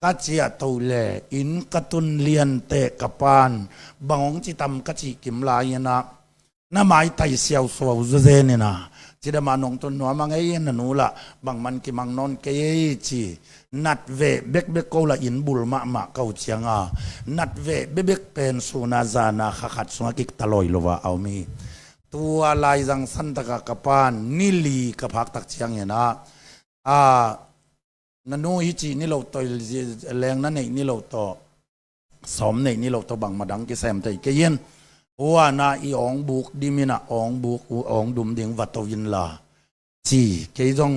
Ka ciahto le inn ka tun lianteh ka pan, bang hong citam ka cih kimlai inah, na maitai siausuau zazen inah, cidama nong tun nuam a ngei in na nu lah bangman kimang nawn kei ei ci. Natveh bekbek ko lah inn bul mahmah ka uh cianga, natveh bekbek pen suna zana kha khat sungah kikta lawi lo a a om hi. Tua laizang santaka ka pan ni li ka phaktak cianginah, a, na nu hi cih ni lo tawh, lengna neih ni lo tawh, sawm neih ni lo tawh bangmah dang kisem thei kei in, huana i awng buk diminah awng buk uh awng dum ding va to inla ci. Kei zong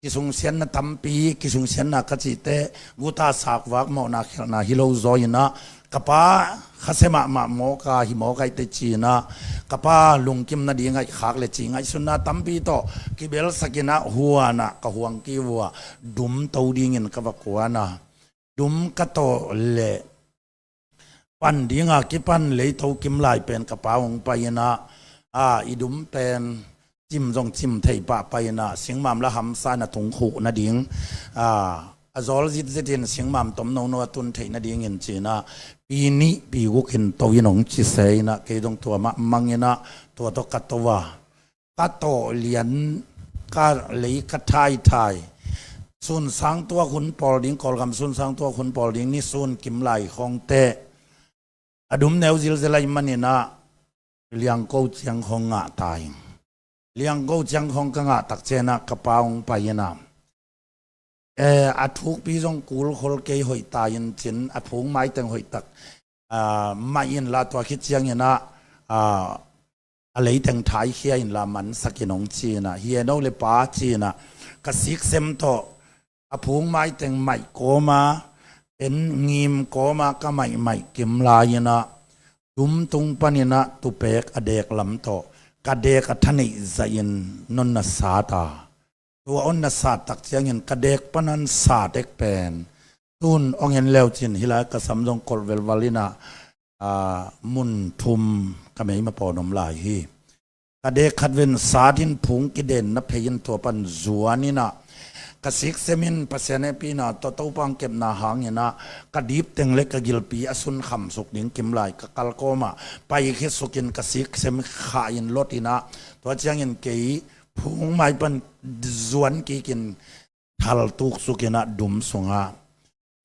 kisungsiatna tampi, kisungsiatna ka cihte guta sakvak mawhna khialhna hi lo zaw inah, ka pa khasia mahmah mawka hi mawk aihte cinah, ka pa lungkim nading aih khak le ci ngaihsunna tampi tawh kibelsak inah huanah ka huang kivua dum to dingin ka va kuana. Dum ka tawh leh pan dinga kipan leito kimlai pen ka pa hong pai inah, a, i dum pen cim zong cim thei pahpah inah singmam la hamsa inah tung khuh nading, a, a zawl zitzitin singmam tom nono a tun theih nadingin cinah pi nih pi gukin to in hong ci se inah kei zong tua mah mang inah tua tawh ka to a. Ka tawh lian, ka lei ka thaithai. Sunsang tuak hun pawl ding, Kawlgam sunsang tuak hun pawl ding ni sun kimlai khawngte a dum neu zilzel aih maninah liangko ciang khawng ngah ta ing. Liangko ciang khawng ka ngah tak cianah ka pa hong pai inah, eh, a thukpi zong kul khol kei hoih ta in cin, a phung maiteng hoih tak, ah, mah inla tua khit cianginah, ah, a leiteng thaikhia inla mansakin hong cinah, hi eno le pa cinah, ka siksem tawh a phung maiteng maih kawma, en ngim kawma ka maihmaih kimlai inah, dum tung paninah tupek a dek lam tawh ka dek a thaneih zahin non na sat a, tua on na sat tak ciangin ka dek panan sat ek pen tun ong en leu cin hilai ka sam zong kolh velval inah mun thum ka meima pawn om lai hi. Ka dek khat ven sat in phung kiden na phei in tua pan zuan inah ka siksem in Pasian hehpihna tawh Topa hong kepna hang inah ka dipteng le ka gilpi a sun khamsuk ding kimlai ka kalkawmah paikhia sukin ka siksem khah in lot inah tua ciangin kei phung mai pan zuan kikin thaltuk suk inah dum sungah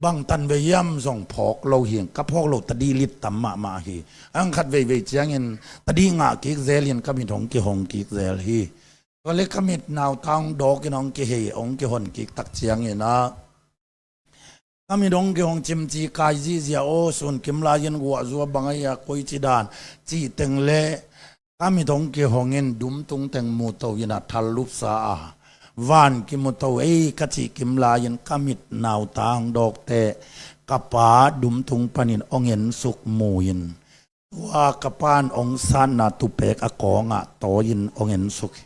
bang tan ve hiam zong phawk lo hi. Ka phawk lo tadih lit tam mahmah hi. Ang khat veivei ciangin tadih ngah kik zel in ka mit hong kihong kik zel hi. Tua le ka mit nauta hong dawk in hong kihei hong kihon kik tak ciang inah ka mit hong kihong cimci kai zihziah aw sun kimlai in guahzua bang ahi a koici dan cih teng le ka mit hong kihong in dumtung teng muto inah thal lupsa a van kimuto ei ka cih kimlai in ka mit nauta hong dawkte ka pa dumtung panin ong ensuk mu in tua ka pan ong satna tupek a kawngah tawi in ong ensuk hi.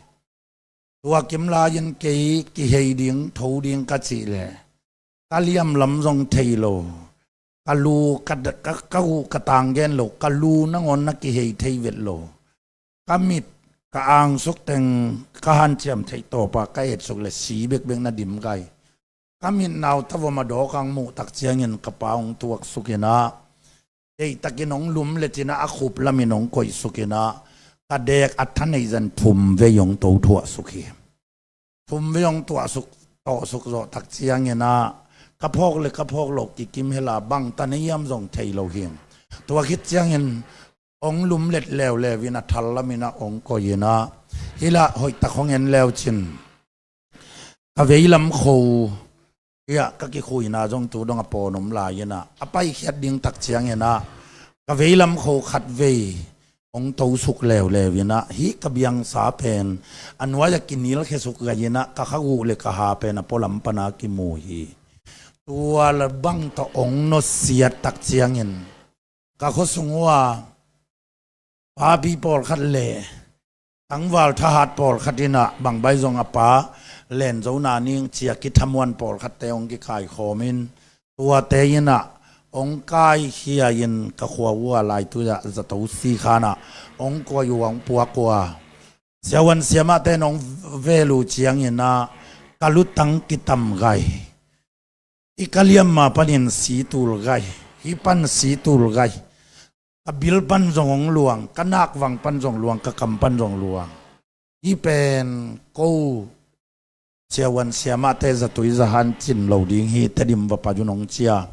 Tua kimlai in kei kihei ding tho ding ka cih le ka liam lam zong thei lo, ka lu ka, ka, ka uh ka tang gen lo, ka lu nangawn na kihei thei vet lo, ka mit ka angsuk teng ka hanciam theih tawpa ka etsuk le si bekbek na dim gai. Ka mit nauta vom a dawk ang muh tak ciangin ka pa hong tuaksuk inah deihtakin hong lumlet inah a khup lamin hong koihsuk inah ka dek a thaneih zan thum vei hong to thuahsuk hi. Thum vei hong tuahsuk tawhsuk zawh tak ciang inah ka phawk le ka phawk lo kikim hela bang tan hiam zong thei lo hi. Tua khit ciangin hong lumlet leuleu inah thal lam inah hong koih inah hilah hoihtak hong en leu cin ka veilam kho hiah ka kikhuina zong tu dong a pawn om lai inah a paikhiat ding tak ciang inah ka veilam kho khat vei hong tosuk leuleu inah hih ka biangsa pen a nuai a kinilkhesuk gai inah ka khaguh le ka ha pen a pualam pana kimu hi. Tua la bang tawh hong nusiat tak ciangin ka khuasung uh a papi pawlkhat le tangval thahat pawlkhat inah bangbai zong a pa lenzona ning cia kithamuan pawlkhatte hong kikaikhawm in tuate inah hong kaikhia in ka khua uh a laitu ah zato si khanah hong kuai uh a hong puak uh a siavuan siamahte in hong vel uh ciang inah ka lutang kitam gai. Hih ka liamma panin si tul gai, hih pan si tul gai. Ka bil pan zong hong luang, ka nakvang pan zong luang, ka kam pan zong luang. Hih pen ko siavuan siamahte zatui zahan cin lo ding hi. Tedim va pai un hong cia.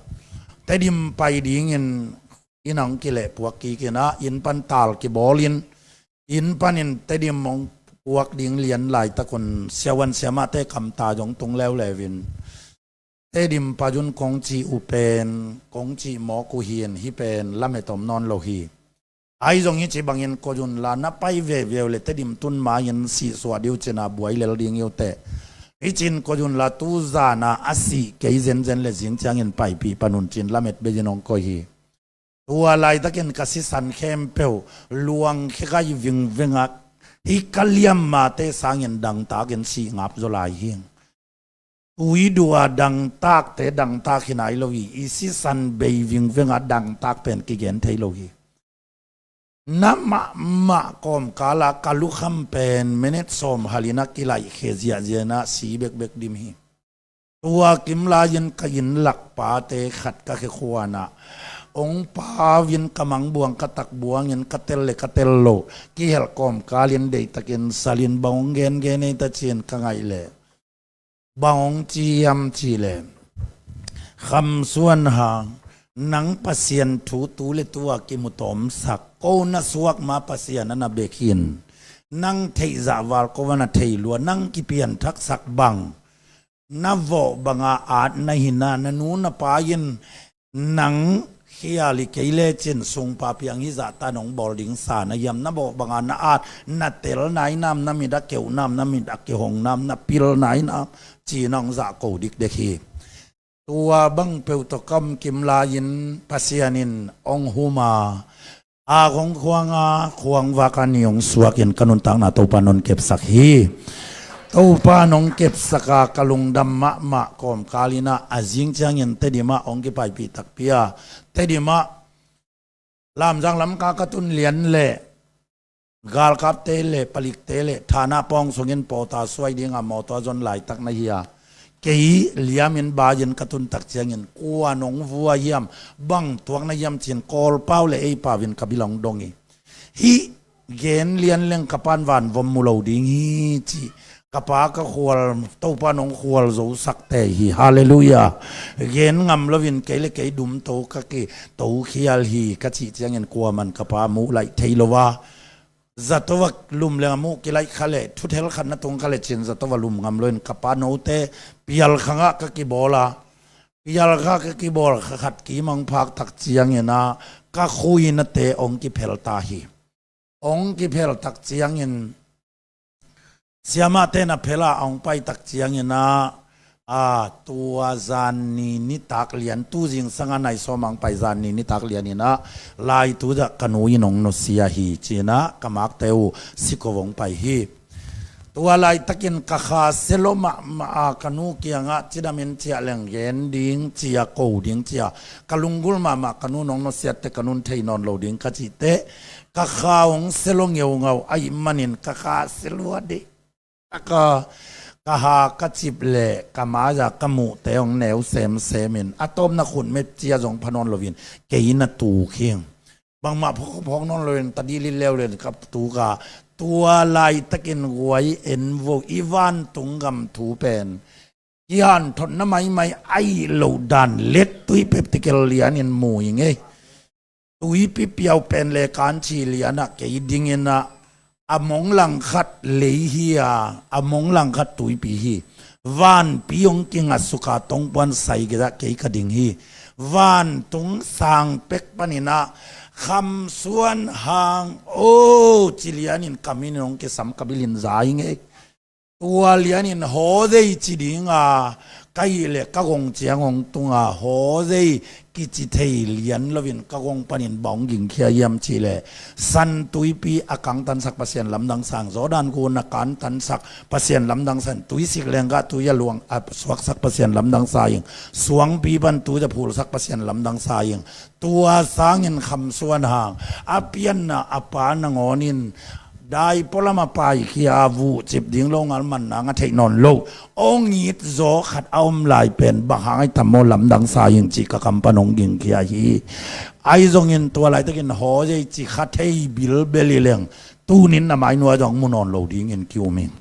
Tedim pai dingin inn ah hong kilehpuak kik inah inn pan tal kibawl in inn panin Tedim hong puak ding lian laitak un siavuan siamahte kamta zong tung leuleu in Tedim pai un kong cih uh pen kong cih mawk uh hi in hih pen lamet om nawn lo hi. Ahi zong hih ci bangin koih un la na pai veve uh le Tedim tun ma-in sihsuah dih uh cin a buai lel ding hi uh teh. Hih cin koih un la tu zan a a sih kei zenzen le zing ciangin paipih pan un cin lamet bei in hong koih hi. Tua laitakin ka sisan khempeuh luangkhia gai vingveng ah hih ka liammate sangin dangtakin sih ngap zaw lai hi. Tui dua dangtakte dangtak hi nai lo hi. I sisan bei vingveng ah dangtak pen kigen thei lo hi. Na mahmah kawmkal ah ka lukham pen minute sawm hal in a kilaihkhia ziahziah in a si bekbek dim hi. Tua kim lai-in ka inn lak pate khat ka khe khuan ah hong pau in ka mangbuang ka takbuang in ka tel le ka tel loh kihelh kawmkal in deihtakin sal in bang hong gengen ei ta ci-in ka ngaih leh bang hong ci hiam cih leh, Kham Suan Hang, nang Pasian thu tu le tu-a kimu tawmsak, ko na suak ma Pasian a na bek hi in, nang theih zah val ko va na thei lua, nang kipianthaksak bang, na vawh banga at na hi na, na nu na pa in nang khial hi kei lecin sungpa piang hih zah tan hong bawl ding sa na hiam, na vawh banga na at na tel nai nam, na mit a keuh nam, na mit a kihong nam, na pil nai nam ci-in hong zahko dikdek hi. Tua bang peuh tawh ka om kim lai-in Pasian in hong hum a, A kong khuanga khuang vaka ni hong suakin ka nuntakna Topa nong kepsak hi. Topa nong kepsaka ka lungdam mahmah kawmkal inah a zing ciangin Tedim ah hong kipaipih takpi a, Tedim ah Lamzang lamka ka tun lian leh galkapte le palikte le thana pawng sungin pawta suai dinga mawtaw zon laitak na hi a, kei liamin baiin ka tuntak ciangin kua nong vua hiam, bang tuak na hiam cin Kawlpau le ei pauvin ka bil hong dong hi. Hih gen lian leng ka pan vanvom mu lo ding hi ci. Ka pa ka khual, Topa nong khual zo sakte hi. Halleluiah. Gen ngam loin kei le kei dumto ka kito khial hi ka cih ciangin kuaman ka pa muh laih thei lo a, zato va lum leng a muh kilaih kha le thuthel khat na tung kha le cin zato va lum ngam loin ka pa note pial khangah ka kibawl a, pial kha ka kibawl kha khat kimang phak tak ciangin ah ka khuinate hong kiphel ta hi. Hong kiphel tak ciangin siamahte na phel a hong pai tak ciangin ah, a, tua zanni nitak lian, tu zingsanga nai sawm a hong pai zanni nitak lian inah laitu zah ka nu in hong nusia hi cinah ka makte uh siko hong pai hi. Tua laitakin ka kha selo mahmah a ka nu kiangah cidamin ciah leng gen ding cia ko ding cia ka lunggulh mahmah ka nu nong nusiatte ka nun thei nawn lo ding ka cihte ka kha hong selo ngeungau ahih manin ka kha selo a deih taka ka ha ka cip le ka maiah ka muhte hong neu semsemin a tawpna khutmet cia zong pha nawn loin kei na tuk hi. Bangmah phawk phawk nawn loin tadih lin leuleu ka tuka tua laitakin guai en vo i vantung gam thu pen kihanthawnna maimai aih loh dan let tuipeptikel lianin mu hi ngei. Tuipi piau pen le kanchi lianah kei dinginah a mong langkhat lei hi a, a mong langkhat tuipi hi. Vanpi hong kingatsuka tongpuan sai gizah kei ka ding hi. Vantung sang pek paninah khamsuan hang o ci lianin ka minin hong kisam ka bilin za hi ngei. Tua lianin hawzei ci dinga ka hih le ka gong ciang hong tunga hawzei kici thei lian loin ka gong panin bang hong gingkhia hiam cihleh san tuipi a kangtansak Pasian lamdang sang, Jordan gun a kantansak Pasian lamdang sang, tuisik lenggah tui a luang a suaksak Pasian lamdang sa ing, suangpi pan tui a phulsak Pasian lamdang sa ing. Tua sangin khamsuan hang a pianna a pa nangawnin daipualam a paikhia a vuhcip ding lo ngal man nang a theih nawn lo ong it zaw khat a om lai pen bang hang ai tam maw lamdang sa ing cih ka kam pan ong gingkhia hi. Ai zongin tua laitakin hawzei ci kha thei bilbel i leng tunin na mainua zong mu nawn lo dingin ki-um ing.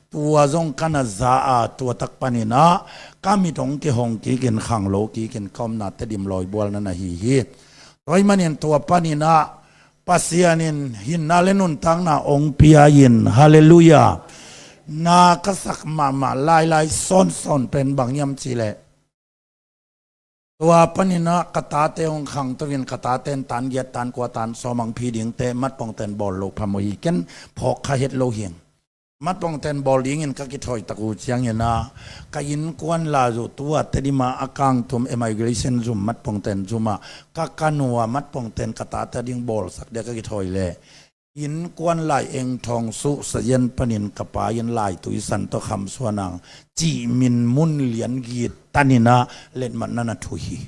Tua zong ka na za a, tua tak paninah ka mit hong kihong kikin khang lo kikin ka omna Tedim lawibual na na hi hi. Tua ahih manin tua paninah Pasian in hinna le nuntakna hong pia in, halleluiah. Na ka sak mahmah lailai sawnsawn pen bang hiam cihleh tua paninah ka tate hong khangto in ka tate in tan giat tan kua tan sawm ang phi dingte matpongten bawl lo phamawh hi, ken phawk kha het lo hing. Matpongten bawl dingin ka kithawi tak uh cianginah ka innkuan lai uh tu-a Tedim a a kangtum immigration zum matpongten zumah ka ka nu-a matpongten ka tate ding bawlsak dia ka kithawi leh innkuan lai Eng Thawng Suh sazian panin ka pa in laitui san tawh khamsuan ang cih min mun lian git taninah letmatna na thu hi.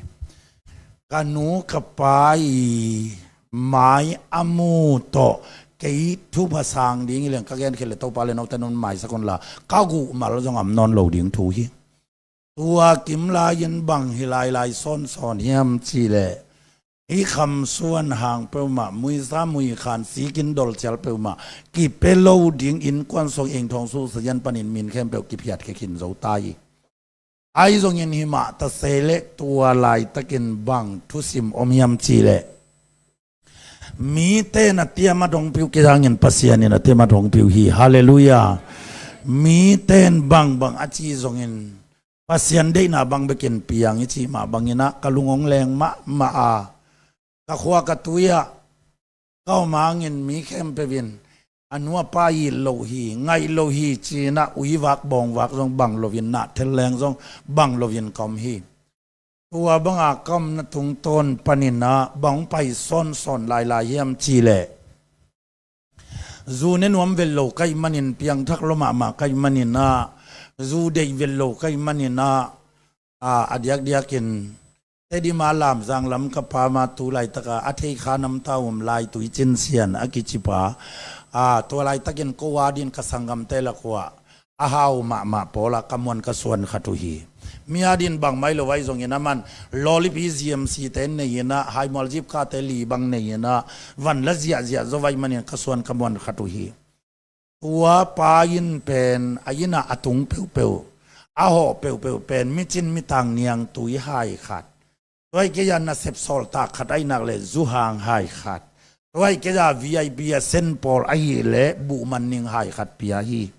Ka nu ka pa i mai a mu tawh kei thupha sang ding i leng ka genkhiat le Topa le note nong maisak unla ka guhmal zong am nawn lo ding thu hi. Tua kim lai-in bang hi lailai sawnsawn hiam cihleh hih khamsuan hang peuhmah, muisa muikhan sikin dolcial peuhmah kipia lo ding innkuan song Eng Thawng Suh sazian panin min khempeuh kiphiat khia khin zo ta hi. Ai zongin himah ta se leh tua laitakin bang thusim om hiam cihleh mite in a tiamat hong piu kizangin Pasian in a tiamat hong piu hi. Halleluiah. Mite in bangbang a ci zongin Pasian deihna bang bekin piang i cih mah banginah ka lung hong leng mahmah a, ka khua ka tui-ah ka om hangin mi khempeuh in a nu a pa it lo hi, ngaih lo hi cinah uivak bawngvak zong bang loin, nah thelleng zong bang loin ka om hi. Tua banga ka omna tungtawn panin ah bang pai sawnsawn lailai hiam cih leh, zu ne nuam vet lo ka hih manin, piangthak lua mahmah ka hih manin ah, zu deih vet lo ka hih manin ah, a, a diakdiakin Tedim a Lamzang lam ka pam a, tu laitaka a theikha namta um Lai Tui Cin Sian a kicipa, a, tua laitakin ko a din ka sanggamte lak uah a hau mahmah pawla ka muan ka suan khat uh hi. Mi a din bangmah hi lo ahi zongin, aman lawlipi G M C te nei in ah, haimual zipkate li bang nei in ah, van la ziahziah zo ahi manin ka suan ka muan khat uh hi. Tua pa in pen a inn ah a tung peuhpeuh, a hawh peuhpeuh pen micin mitang niangtui hai khat, tua hi kei a nasep sawltak khat ahih nak leh zuhang hai khat, tua hi kei a V I P a senpawl ahih leh buhman ning hai khat pia hi.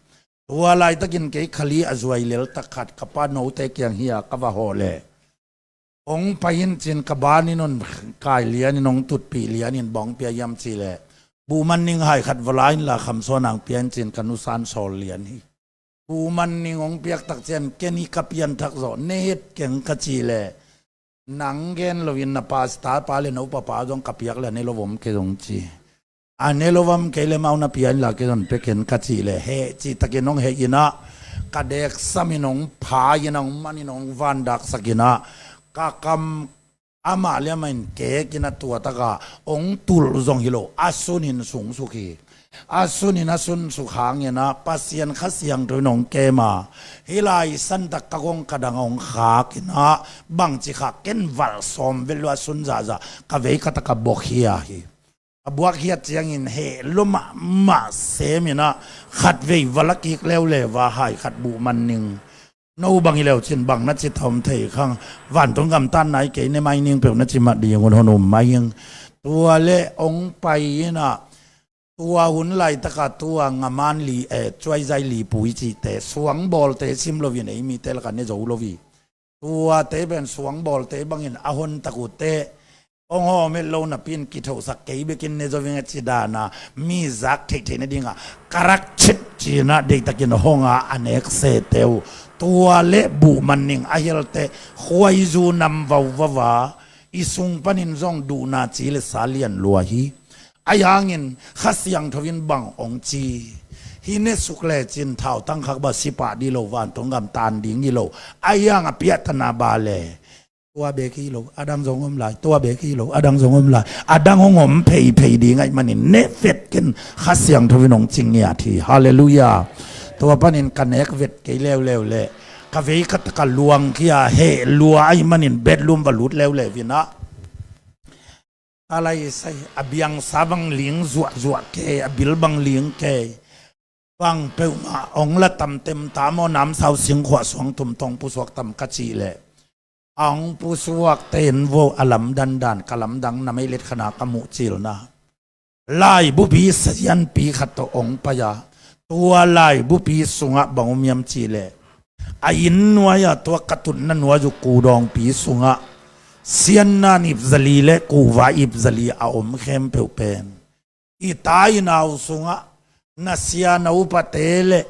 Tua laitakin kei khali a zuai leltak khat ka pa note kiang hi a ka va hawh leh, hong pai in cin ka ban in hong kai lianin, hong tutpih lianin, bang pia hiam cih leh, buhman ning hai khat va la inla, khamsuan ang pia in cin ka nusa'n sawl lian hi. Buhman ning hong piak tak ciang ken hi ka pianthak zawh, ne het keng ka cih leh, nang gen loin na pastor pa le na upa pa zong ka piak leh a ne lo om kei zong ci. A ne lo om kei leh amau na pia inla kei zong pe ken ka cih leh, heh cih takin hong heh in ah, ka deksam in hong pha in ah, hong man in ah, hong vandaksak in ah, ka kam amah le amah in kek in ah, tua takah hong tulh zong hi lo, a sun in sungsuk hi. A sun in a sunsuk hangin ah Pasian Kha Siangtho in hong kem a, hih lai santak ka gong ka dang hong khak in ah, bangci khak, ken valh sawm vet lua, a sun zahzah ka vei ka takah buak hi a hi. A buak hiat ciangin heh lua mahmah sem in ah, khatvei va la kik leuleu a, hai khat buhman ning. No bang hi leu cin bang na ci ta om thei khang, vantung gamtatna hi kei, ne mai ning peuh na ci mah ding un, hon um mai ing. Tua leh hong pai in ah, tua hun laitaka tua ngaman li, eh, cuaizai li pui cihte, suangbawlte sim loin ei mite lakah ne zo lo hi. Tuate pen suangbawlte bangin a hontak uh teh, hong hawm het lo napi in kithosak, kei bekin ne zo ing a ci dan a, mi zak theihtheih nadingah karak cip ci in ah deihtakin hong a, a nek sete uh. Tua leh buhman ning a hial teh, khuaizu nam vauvau a, i sung panin zong duhna ci le sa lian lua hi. Ahi hangin Kha Siangtho in bang hong ci, hih ne suk lecin thautang khak bang si pah ding hi lo, vantung gam tan ding hi lo. Ahi hang a piahtana bang leh, tua bek hi lo, a dang zong om lai, tua bek hi lo, a dang zong om lai, a dang hong om pheiphei ding ahih manin ne vet ken, Kha Siangtho in hong ci ngiat hi. Halleluiah. Tua panin ka nek vet kei leuleu leh, ka vei ka takah luang khia, heh lua ahih manin bedroom va lut leuleu in ah, a lai sai, a biangsa bang ling zuahzuah kei, a bil bang ling kei, bang peuhmah hong la tam tem ta maw, namsau singkhuah suang tum tawh hong pusuak tam ka cih leh, a hong pusuakte in vo a lamdandan, ka lamdang na meilet khan a ka muh cilna, laibupi sazianpi khat tawh hong pai a, tua laibupi sungah bang om hiam cih leh, a inn nuai-ah tua ka tutna nuai uh kudawngpi sungah sianna ip zali le kuva ip zali a om khempeuh pen, i ta i nau sungah na sia na upate le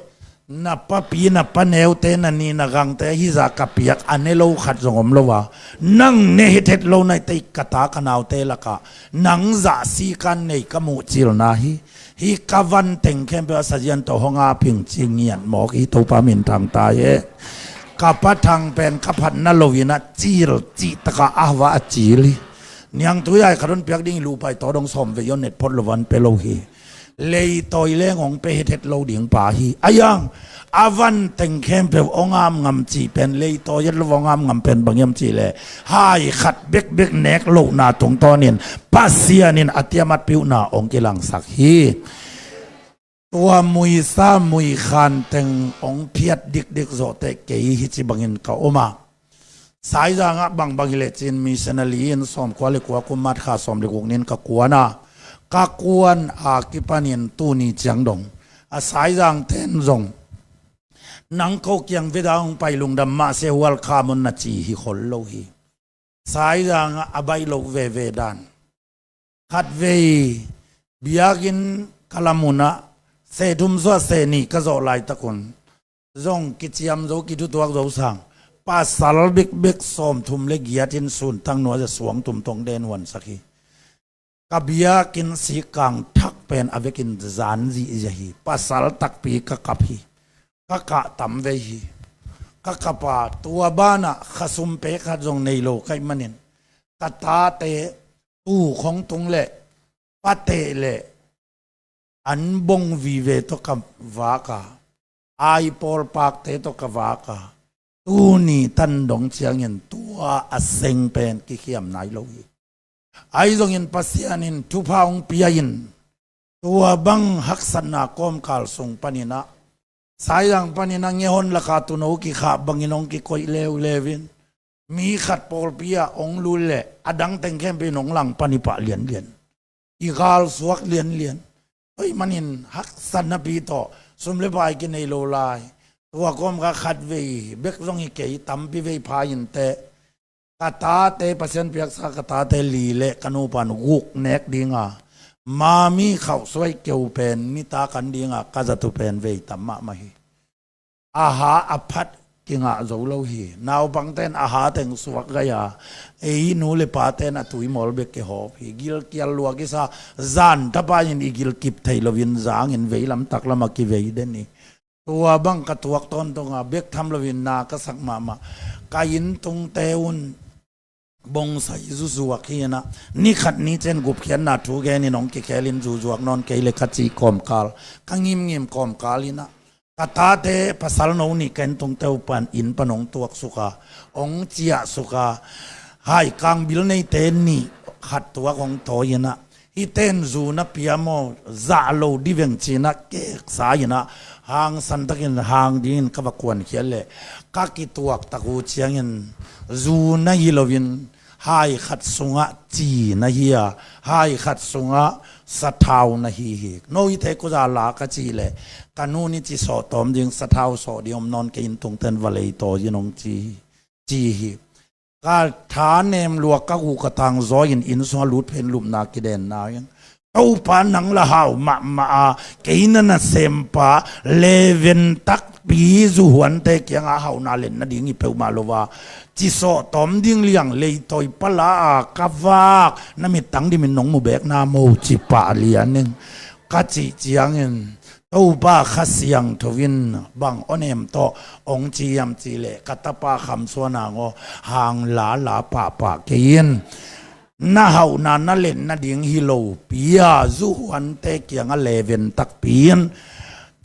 na papi na paneute, na ni na gangte, hih zah ka piak a ne lo khat zong om lo a, nang ne hethet lo na hi teh, ka ta ka naute lakah nang zah sikan nei ka muh cilna hi. Hih ka van teng khempeuh a sazian tawh hong a phing ci ngiat mawk hi, Topa min thang ta hen. Ka pa Thang pen ka phatna lo in ah cil cih takah a va a cil hi. Niangtui ai khat hon piak ding hi, lupai tawh dong sawm vei hon et phot lo, van pe lo hi. Leitawi leng hong pe hethet lo ding pa hi. Ahi hang a van teng khempeuh hong am ngam cih pen, leitawi et lo hong am ngam pen bang hiam cih leh, hai khat bekbek nek lohna tungtawnin Pasian in a tiamat piuhna hong kilangsak hi. Tua muisa muikhan teng hong phiat dikdik zawh teh kei hih ci bangin ka om a, Saizang ah bangbang hi lecin missionary in sawmkua le kua kum March kha sawm le guk ni-in ka kuan a, ka kuan a kipanin tuni ciang dong a Saizang ten zong nang ko kiang veda hong pai lungdam mah se, hual kha mun na ci hi khol lo hi. Saizang ah a baih loh veve dan. Khatvei biakinn ka lam un ah, seh thum suah seh nih ka zawh laitak un zong kiciam zo, kithutuak zo sang, Pasal bekbek sawmthum le giat in suntang nuai-a suangtum tawh den huansak hi. Ka biakinn sikkang thak pen a vekin zan zihziah hi. Pasal takpi ka kap hi. Ka kah tam vei hi. Ka kap a, tua banah khasum pek khat zong nei lo ka hih manin ka tate tuu khong tung leh pateh leh an bong vive tawh ka vak a, ai pawlpakte tawh ka vak a, tuni tan dong ciangin tua a seng pen kikhiam nai lo hi. Ahi zongin Pasian in thupha hong pia in, tua bang haksatna kawmkal sung panin ah, Saizang panin ah ngehon laka tuuno kikhah bangin hong kikoih leuleu in, mi khat pawlpi ah hong lut leh a dang teng khempeuh in hong langpan hi pah lianlian. I galsuak lianlian. Tua ahih manin haksatna pi tawh sum le pai kinei lo lai. Tua kawmkal khat vei bek zong hi kei, tampi vei pha inteh. Ka tate, Pasian piaksa ka tate li le ka nupa in guk nek ding a, mami khauhsuai keu pen nitak an ding a ka zat uh pen vei tam mahmah hi. A ha a phat kingah zo lo hi. Naupangte in a ha teng suak gai a, ei nu le pate in a tui mawl bek kihawp hi. Gilkial lua kisa, zan tapa in i gilkip thei loin zangin veilam taklam ah kivei den hi. Tua bang ka tuak tawntung a, bek tham loin na ka sak mahmah. Ka inntungte un bongsai zuzuak hi in ah, ni khat ni ciang gupkhiatna thu genin hong kikhelin zuzuak nawn kei leh ka cih kawmkal, ka ngimngim kawmkal in ah, ka tate pasal no nih ka inntungte uh pan inn pan hong tuaksuk a, hong ciahsuk a, hai kang bil neite nih khat tuak hong tawi in ah, hihte in zu na pia maw, zah lo dih veng ci-in ah keksa in ah, hangsan takin hang dingin ka va kuankhiat leh ka kituak tak uh ciangin zu na hi loin hai khat sungah ci na hi a, hai khat sungah sathau na hi hi. No hihte kua za la ka cih leh, ka nu in ci sawh tawm ding, sathau sawh ding om nawn kei, inntungte in va leitawi in hong ci hi, ci hi. Ka thanem lua, ka gu ka tang zawi in inn sungah lut phein lupna kidenna in, Topa nang la hau mahmah a, kei na nasempa, leven takpi zuhuante kiangah hauhna len nading hi peuhmah lo a, ci sawh tawm ding liang leitawi pala a ka vak, na mittang dimin nong mu beek na maw, ci pah lian ing, ka cih ciangin, Topa Kha Siangtho in bang awnem tawh hong ci hiam cih leh, ka tapa Kham Suan Hang aw, hang lala pahpah kei in, na hauhna na len nading hi lopi a, zuhuante kiangah leven takpi in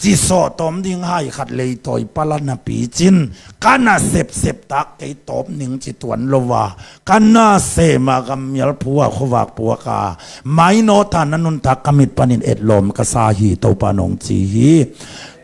ci sawh tawm ding hai khat leitawi pala napi cin, ka nasepsep tak kei tawp ning ci tuan lo a, ka nasem a, gammial phu a, khuavak puak a, mainawt a na nuntak ka mit panin etlawm ka sa hi, Topa in hong ci hi.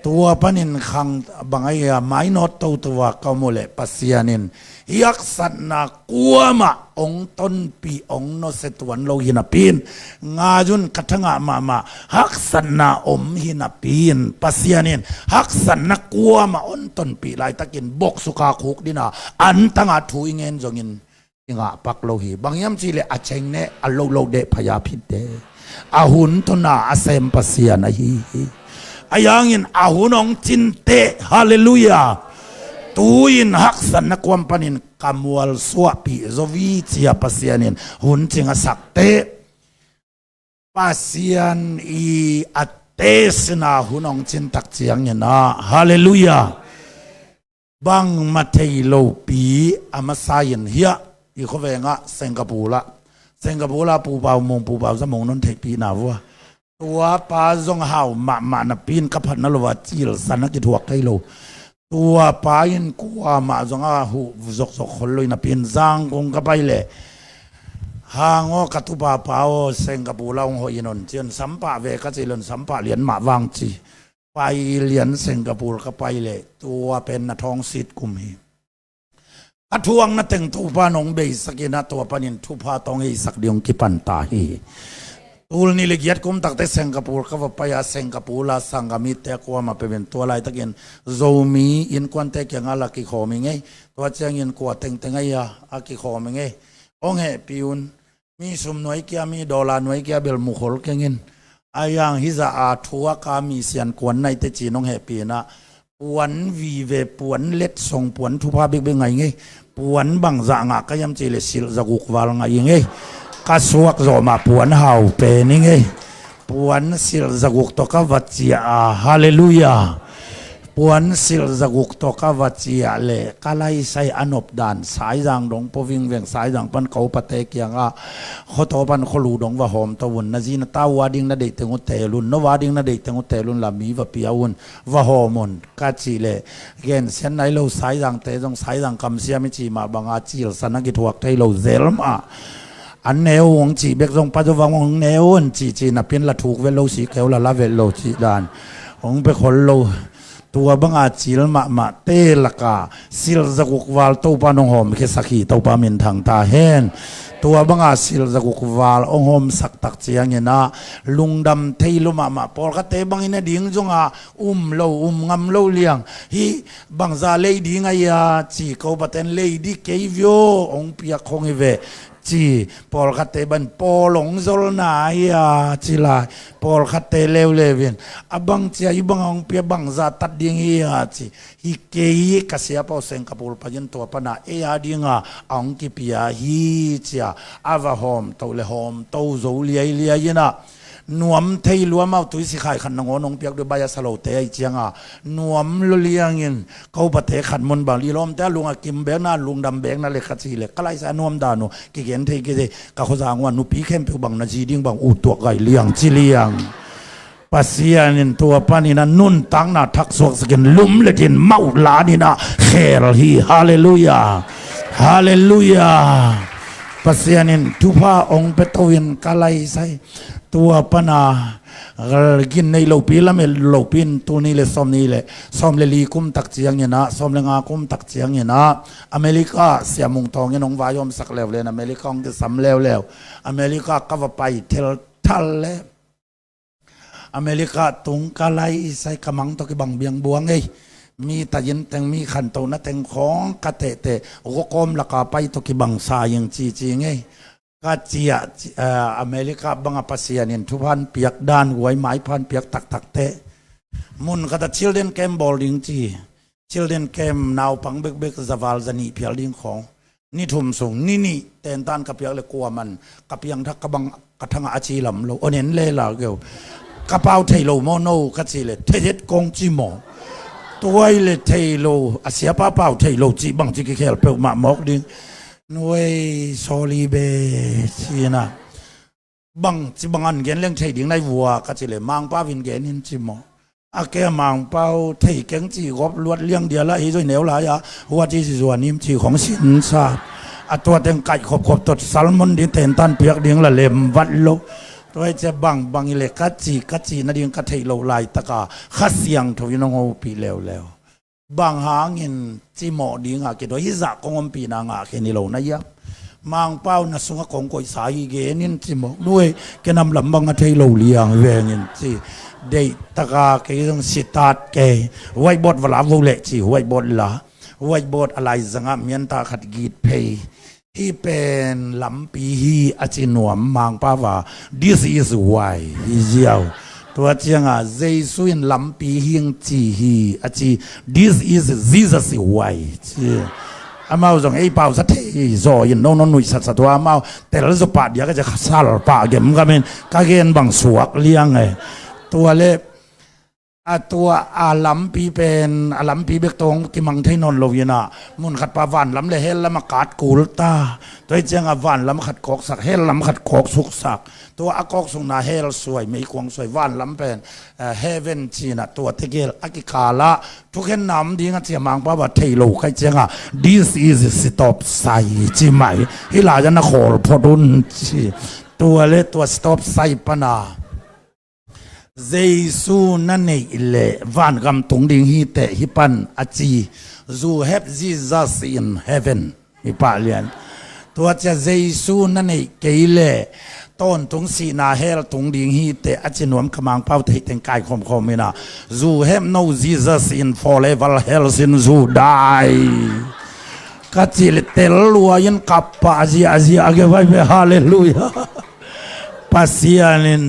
Tua panin khang bang ahi a, mainawt toto a ka om uh leh Pasian in hih haksatna kuamah hong tonpih, hong nusia tuan lo hi napi in, ngai un, ka thangah mahmah, haksatna om hi napi in, Pasian in haksatna kuamah hong tonpih laitakin boksuk a khukdin a, antang a thu i ngen zongin i ngah pak lo hi. Bang hiam cih leh a ceng ne a lo lo deh phaya phit deh. A hun tawh na a sem Pasian ahi hi. Ahi hangin a hun hong cin teh, halleluiah. Tu-in haksatna kuam panin ka mual suahpih zo hi ci a, Pasian in hun cing a sak teh, Pasian i a test in a hun hong cin tak ciangin a, halleluiah, bangmah thei lopi a masa in hiah i khuaveng ah Singapore ah, Singapore ah Pu Pau Mung, Pu Pau Za Mung nong theihpih na vua. Tua pa zong hau mahmah napi in ka phatna lo a cilsan a kithuak kei lo. Tua pa in kuamah zong a huh zokzok khol lo hi napi in, Zangkong ka pai leh, Hang aw, ka tupa pa aw, Singapore ah hong hoih in hong ci in, sampah ve ka cih leh, sampah lian mah vang ci. Pai lian, Singapore ka pai leh, tua pen na thawng sit kum hi. Ka thuakna teng Topa in hong beisak in a, tua panin thupha tawh hong heisak ding hong kipan ta hi. Tul nih le giat kum tak teh Singapore ka va pai a, Singapore ah sanggamte kuamah peuh in tua laitakin Zomi innkuante kiangah la kikhawm ing ei. Tua ciangin kua tengteng ahi a, a kikhawm ing ei. Hong hehpih un. Mi sum nuai kia, mi dollar nuai kia bel mukhol keng in. Ahi hang hih zah a thuak a mi siankuan nai teh ci-in hong hehpih in a, Puan vive, puan letsong, puan thupha bekbek ngah ing ei. Puan bangzah ngah ka hiam cih leh silh zaguk val ngah ing ei. Ka suak zawh mah puan hau pen ing ei. Puan silh zaguk tawh ka va ciah a, halleluiah. Puan silh zaguk tawh ka va ciah leh ka laisai a nop dan, Saizang dong pua vingveng, Saizang pan ko pate kiangah, khuataw pan khualu dong va hawmto un, na zi na ta uh a ding na deih teng uh teel un, no uh a ding na deih teng uh teel un la mi va pia un, va hawm un, ka cih leh gensiatna hi lo, Saizangte zong Saizang kamsiam i cih mah banga cilsan a kithuak thei lo zel mah. An ne uh hong cih bek zong pa Zo Vang hong ne uh hong cih cih napi-in la thuk vet lo, si keu la la vet lo cih dan hong pia khol lo. Tua banga cil mahmahte laka silh zaguk val Topa in hong hawmkhiasak hi, Topa minthang ta hen. Tua banga silh zaguk val hong hawmsak tak ciangin ah lungdam thei lua mahmah, pawlkhatte bangin a ding zong a um lo, um ngam lo liang. Hih bangzah lei ding a hia ci, ko paten lei ding kei vio, hong piak khong hi ve ci, pawlkhatte bang pawl hong zolna a hia ci lai, pawlkhatte leuleu in a bang cia hih bang hong pia, bangzah tat ding hi hia ci. Hi kei, ka siapa uh Sengkapul pai-in tua pana ei a dinga a hong kipia hi cia a va hawmto le hawmto zo liailiai in ah nuam thei lua, amau tuisikhai khat nangawn hong piak dih bai a sa lote ahih cianga nuam lua liangin ko pate khat mun bang lilawmte a lung a kim bekna, lungdam bekna le ka cih leh ka laisai a nuam dan uh kigen thei kei. Ka khuazang uh a nupi khempeuh bang na zi ding bang ut tuak gai liang ci liang. Pasian in tua panin a nuntakna thaksuaksakin lum le din mauh lanin a khel hi. Halleluiah. Halleluiah. Pasian in thupha hong pia to in ka laisai. Tua pana gin nei lopi, lamet lopi in tul nih le sawm nih le sawm le li kum tak ciangin ah, sawm le nga kum tak ciangin ah America Sia Mung Thawng in hong vaihawmsak leuleu in America hong kisam leuleu. America ka va pai thelthal le America tung ka laisai, ka mang tawh kibang biangbuang ei. Mi tayin teng, mi khantohna teng khawng ka tehteh, gawkawm laka pai tawh kibang sa ing cici ngei. Ka ciah ci-, ah, America banga Pasian in thuphan piak dan, huai maiphan piak taktakte. Mun khat a children camp bawl ding ci. Children camp naupang bekbek zaval zanih phial ding khawng. Ni thum sung, ni nih tentan ka piak le kuaman ka piangthak, ka bang ka thangah a ci lam lo, on en le la keu. Ka pau thei lo maw no ka cih le, thei het kong ci maw. Tuai le thei lo, a siapa pau thei lo cih bang ci kikhel peuhmah mawk ding. Nuai sawli be cina. Bang ci bang an gen leng thei ding nai vua ka cih le, Mangpau in gen in ci maw. A kei a Mangpau thei keng ci gop luat liang dia la hi zoi neu lai a, hua ci ci zua nim ci khong sin sa. A tua teng kaih khopkhop tot salmon ding tentan piak ding la lem vat lo. Tua hi cia bang bang i le ka ci, ka ci nading ka theih loh laitaka Kha Siangtho in hong hopih leuleu. Bang hangin cimawh dingah kidua hizah kong ompihna ngah khin hi lo na hiam? Mangpau na sungah kong koihsa hi genin cimawh. Nuai, kenam lam bang a thei lo liang vengin ci. Deihtaka kei zong sitat kei. Whiteboard va la vo leh ci, whiteboard la. Whiteboard a laizangah mianta khat git phei. Hih pen lampi hi a ci nuam Mangpau a, "This is why," hi ziau. Tua cianga Jesu in lampi hing ci hi a ci, "This is Jesus' way," ci. Amau zong ei pausa thei zaw in no no nuihsatsa tua amau tel zaw pah dia ka ci, sal pah gemgamin ka gen bang suak liang e. Tua le a tua a lampi pen, a lampi bek tawh kimang thei nawn lo inah, mun khat pa vanlam le hell lam a kat kul ta. Tua hi cianga vanlam khat kawksak, hell lam khat kawksuksak. Tua a kawksukna hell suai, meikuang suai, vanlam pen, eh, heaven cinah tua tegel a kikalah thukhenna om ding a cia Mangpau a thei lo kai cianga, "This is stop sign," ci mai. Hih lai-ah na khawl phot un ci. Tua le tua stop sign pana Jesu na neih leh vangam tung ding hi teh hih pan a ci. "You have Jesus in heaven," hi pah lian. Tua cia Jesu na neih kei leh tawntung sihna hell tung ding hi teh a ci nuam ka Mangpau theih teng kai khawmkhawm inah, "You have no Jesus in forever hell sin you die," ka cih leh tel lua in kap pah a zia a zia a ge vai ve. Halleluiah. Pasian in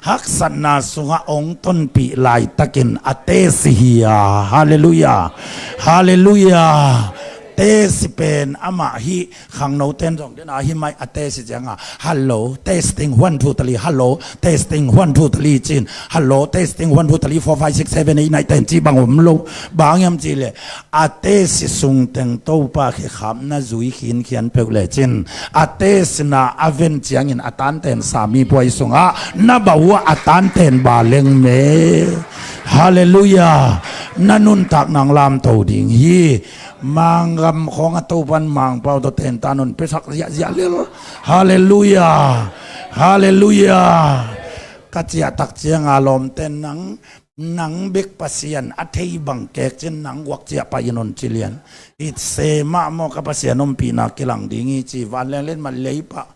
haksatna sungah hong tonpih laitakin a tesi hi a. Halleluiah. Halleluiah. Tesi pen amah hih khangno ten zong den a hi mai a tesi cianga, "Hello, testing, one, two, three, hello, testing, one, two, three," cin, "Hello, testing, one, two, three, four, five, six, seven, eight, nine, ten," ci bang om lo. Bang hiam cih leh a tesi sung teng Topa khekhapna zui khinkhian peuh lecin a tesina a ven ciangin a tanten sami puai sungah na bau ah a tanten ba leng me. Halleluiah. Na nuntak nang lamto ding hi. Manggam khawng a Topan Mangpau tawh tentan un pesak ziahziah lel. Halleluiah. Halleluiah. Ka ciahtak cianga lawmten nang, nang bek Pasian a thei bang kek cin nang guak ciah pah in un ci lian. Itse mah maw ka Pasian ompihna kilang ding hi ci vanleng len mah leipah.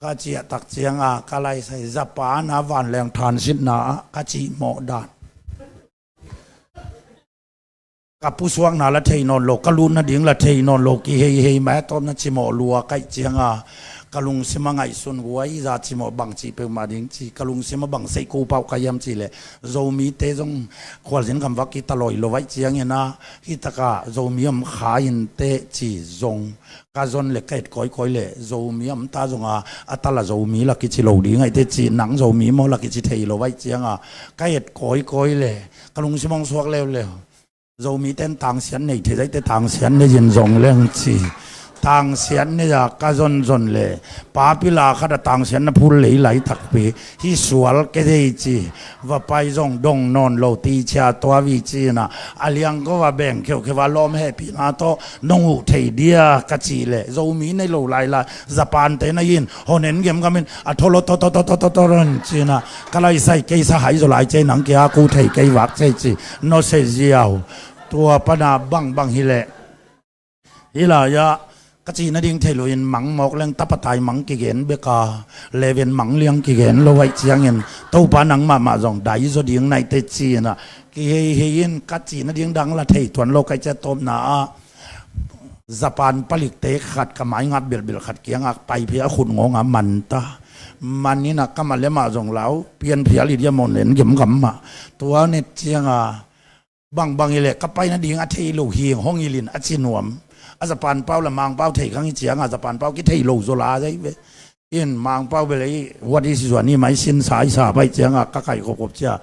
Ka ciahtak cianga ka laisai Japan a vanleng thansitna ah ka cihmawh dan. Ka pusuakna la thei nawn lo, ka lutna ding la thei nawn lo, kiheihei mai a tawpna cimawh lua kaih cianga ka lungsim a ngaihsun huai za cimawh bang cih peuhmah ding ci, ka lungsim a bang seih ko pauh ka hiam cih leh Zomite zong khualzin kamvak kita loi lo vaih ciangin a, hitakah Zomi om kha inteh ci zong ka zon le ka et kawikawi le Zomi a omta zonga a tala Zomi la kici lo ding aite ci, nang Zomi maw la kici thei lo vaih cianga ka et kawikawi le ka lungsim hong suak leuleu. Zomite in tangsiat nei thei zaite tangsiat nei in zong leng ci. Tangsiat nei a ka zonzon le papila khat a tangsiatna phul lei laitakpi hi sual ke dei ci. Va pai zong dong nawn lo ti cia tua vi cina a liangko va beng kheukheu va lawm hehpihna tawh nong uh thei dia ka ci le Zomi nei lo lailai Japan te na in honen gemgamin a tholo to to to to to to ron cina ka laisai keisa hai zo lai cei nang kia ku thei kei vak cei ci no se ziau. Tua pana bangbang hileh hilaiah ka cihna ding thei loin mang mawk leng tapatai mang kigen beka leven mang liang kigen lo vaih ciangin Topa nang mahmah zong dai zaw ding naite cinah kiheihei in ka cihna ding dang la thei tuan lo kai cia tawpna ah Japan palikte khat ka mai ngap bilbil khat kiangah paiphei a khut ngawnga manta maninah ka mah le mah zong lau pianphial i dia mawn len gemgam mah tua net cianga bangbang hileh ka paina ding a thei lo hing hong hilin a ci nuam. A Japan pau la Mangpau thei khang hi cianga Japan pau kithei lo zaw la zai ve. In Mangpau bel ei what is zuan hi mai sin sa i sa bai cianga ka kai khopkhop cia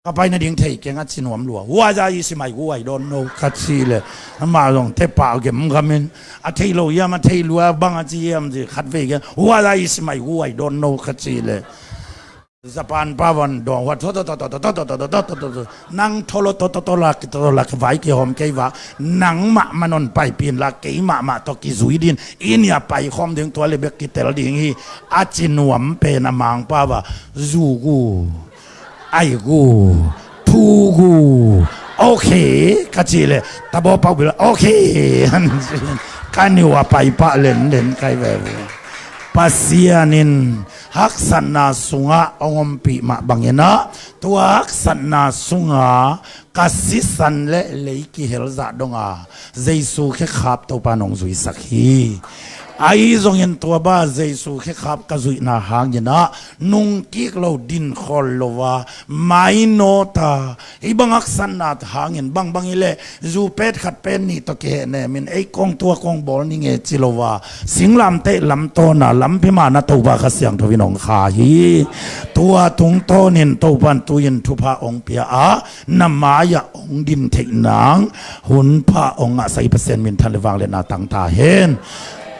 ka paina ding thei keng a ci nuam lua huaza i si mai hu I don't know ka ci le. Ama zong te pau gemgamin a thei lo hiam a thei lua bang a ci hiam ci khat vei keng huaza i si mai hu I don't know ka ci le. Japan pavan dong hua tho tho tho tho tho tho tho tho tho tho tho tho nang tholo tho tho tho la ki tho la ki vai ki hom kei va nang mah manon paipin la kei mah mah tho ki zui din inia pai khom ding tua le bek ki tel ding hi. A ci nuam pen a Mangpau va zu gu ai gu thu gu okay ka ci le tabo pau bil okay ka niu a pai pah len len kai ve. Pasian in haksatna sungah hong ompih mah banginah tua haksatna sungah ka sisan le lei kihel zah donga Jesu khekhap Topa nong zuisak hi. Ahi zongin tua ba Jesu khekhap ka zuihna hanginah nungkik lo dinkhol lo a mainawta hih bang haksatna hangin bangbang hileh zu pet khat pet nih tawh kihehnemin ei kong tua kong bawl ni nge ci lo a singlamteh lamtawna lampi mana Topa Kha Siangtho in hong kha hi. Tua tungtawnin Topan tuin thupha hong pia a na mai-ah hong din theih nang hun pha hong ngahsak i Pasian minthan le vangliatna tangta hen.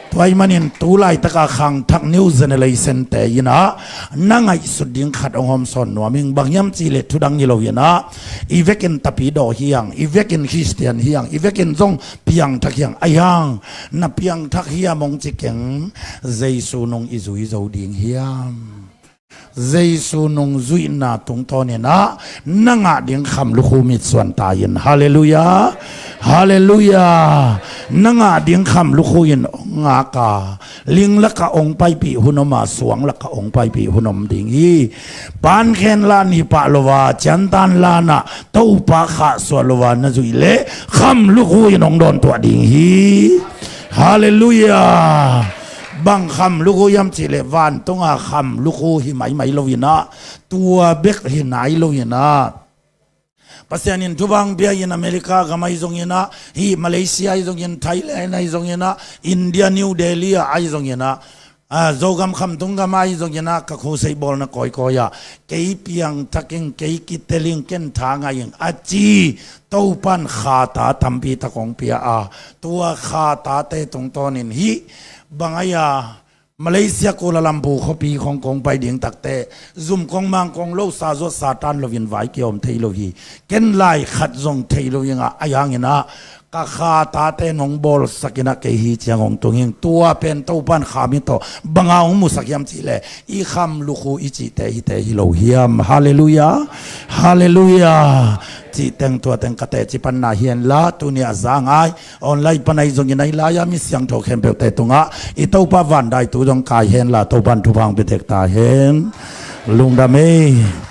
Tua ahih manin tu laitaka khangthak new generation te inah na ngaihsut ding khat hong hawmsawn nuam ing bang hiam cihleh thudang hi lo inah i vekin tapidaw hiang i vekin Khristian hiang i vekin zong piangthak hiang a hiang na piangthak hiam hong ci keng Jesu nung i zui zo ding hiam? Jesu nung zuihna tungtawninah na ngah ding kham lukhu mitsuan ta in halleluiah. Halleluiah. Na ngah ding kham lukhu in hong ngaka ling lakah hong paipih hun om a suang lakah hong paipih hun om ding hi. Pankhen lan hi pah lo a ciantan lanah Topa khahsuah lo a na zuih leh kham lukhu in hong dawntuah ding hi. Halleluiah. Bang kham lukhu hiam cihleh vantunga kham lukhu hi maimai lo inah, tua bek hi nai lo inah, Pasian in thupha hong pia in America gam ahi zong inah, hih Malaysia ahi zongin, Thailand ahi zong inah, India New Delhi ah ahi zong inah, a, Zogam khamtung gam ahi zong inah, ka khusei bawlna kawikawi ah kei piangthak ing, kei kitel ing, ken tha ngai ing a ci Topan khata tampi tak hong pia a, tua khatate tungtawnin hih bang ahi a, Malaysia Kuala Lumpur khuapi khong kong pai ding takte, zum kong mang kong lo sa zuat Satan loin vai kiawm thei lo hi. Ken lai khat zong thei lo inga, ahi hanginah ka khatate nong bawlsak inah kei hi ciang hong tung ing. Tua pen Topan kham hi tawh banga hong musak hiam cihleh, i kham lukhu i cihte hite hi lo hiam? Halleluiah. Halleluiah. Cih teng tua teng ka teci panna hi henla, tuni a za ngai online pan ahi zongin, ahi lai-a mi siangtho khempeuhte tungah i Topa vandaitu zong kai henla, Topan thupha hong pia tek ta hen. Lungdam ei.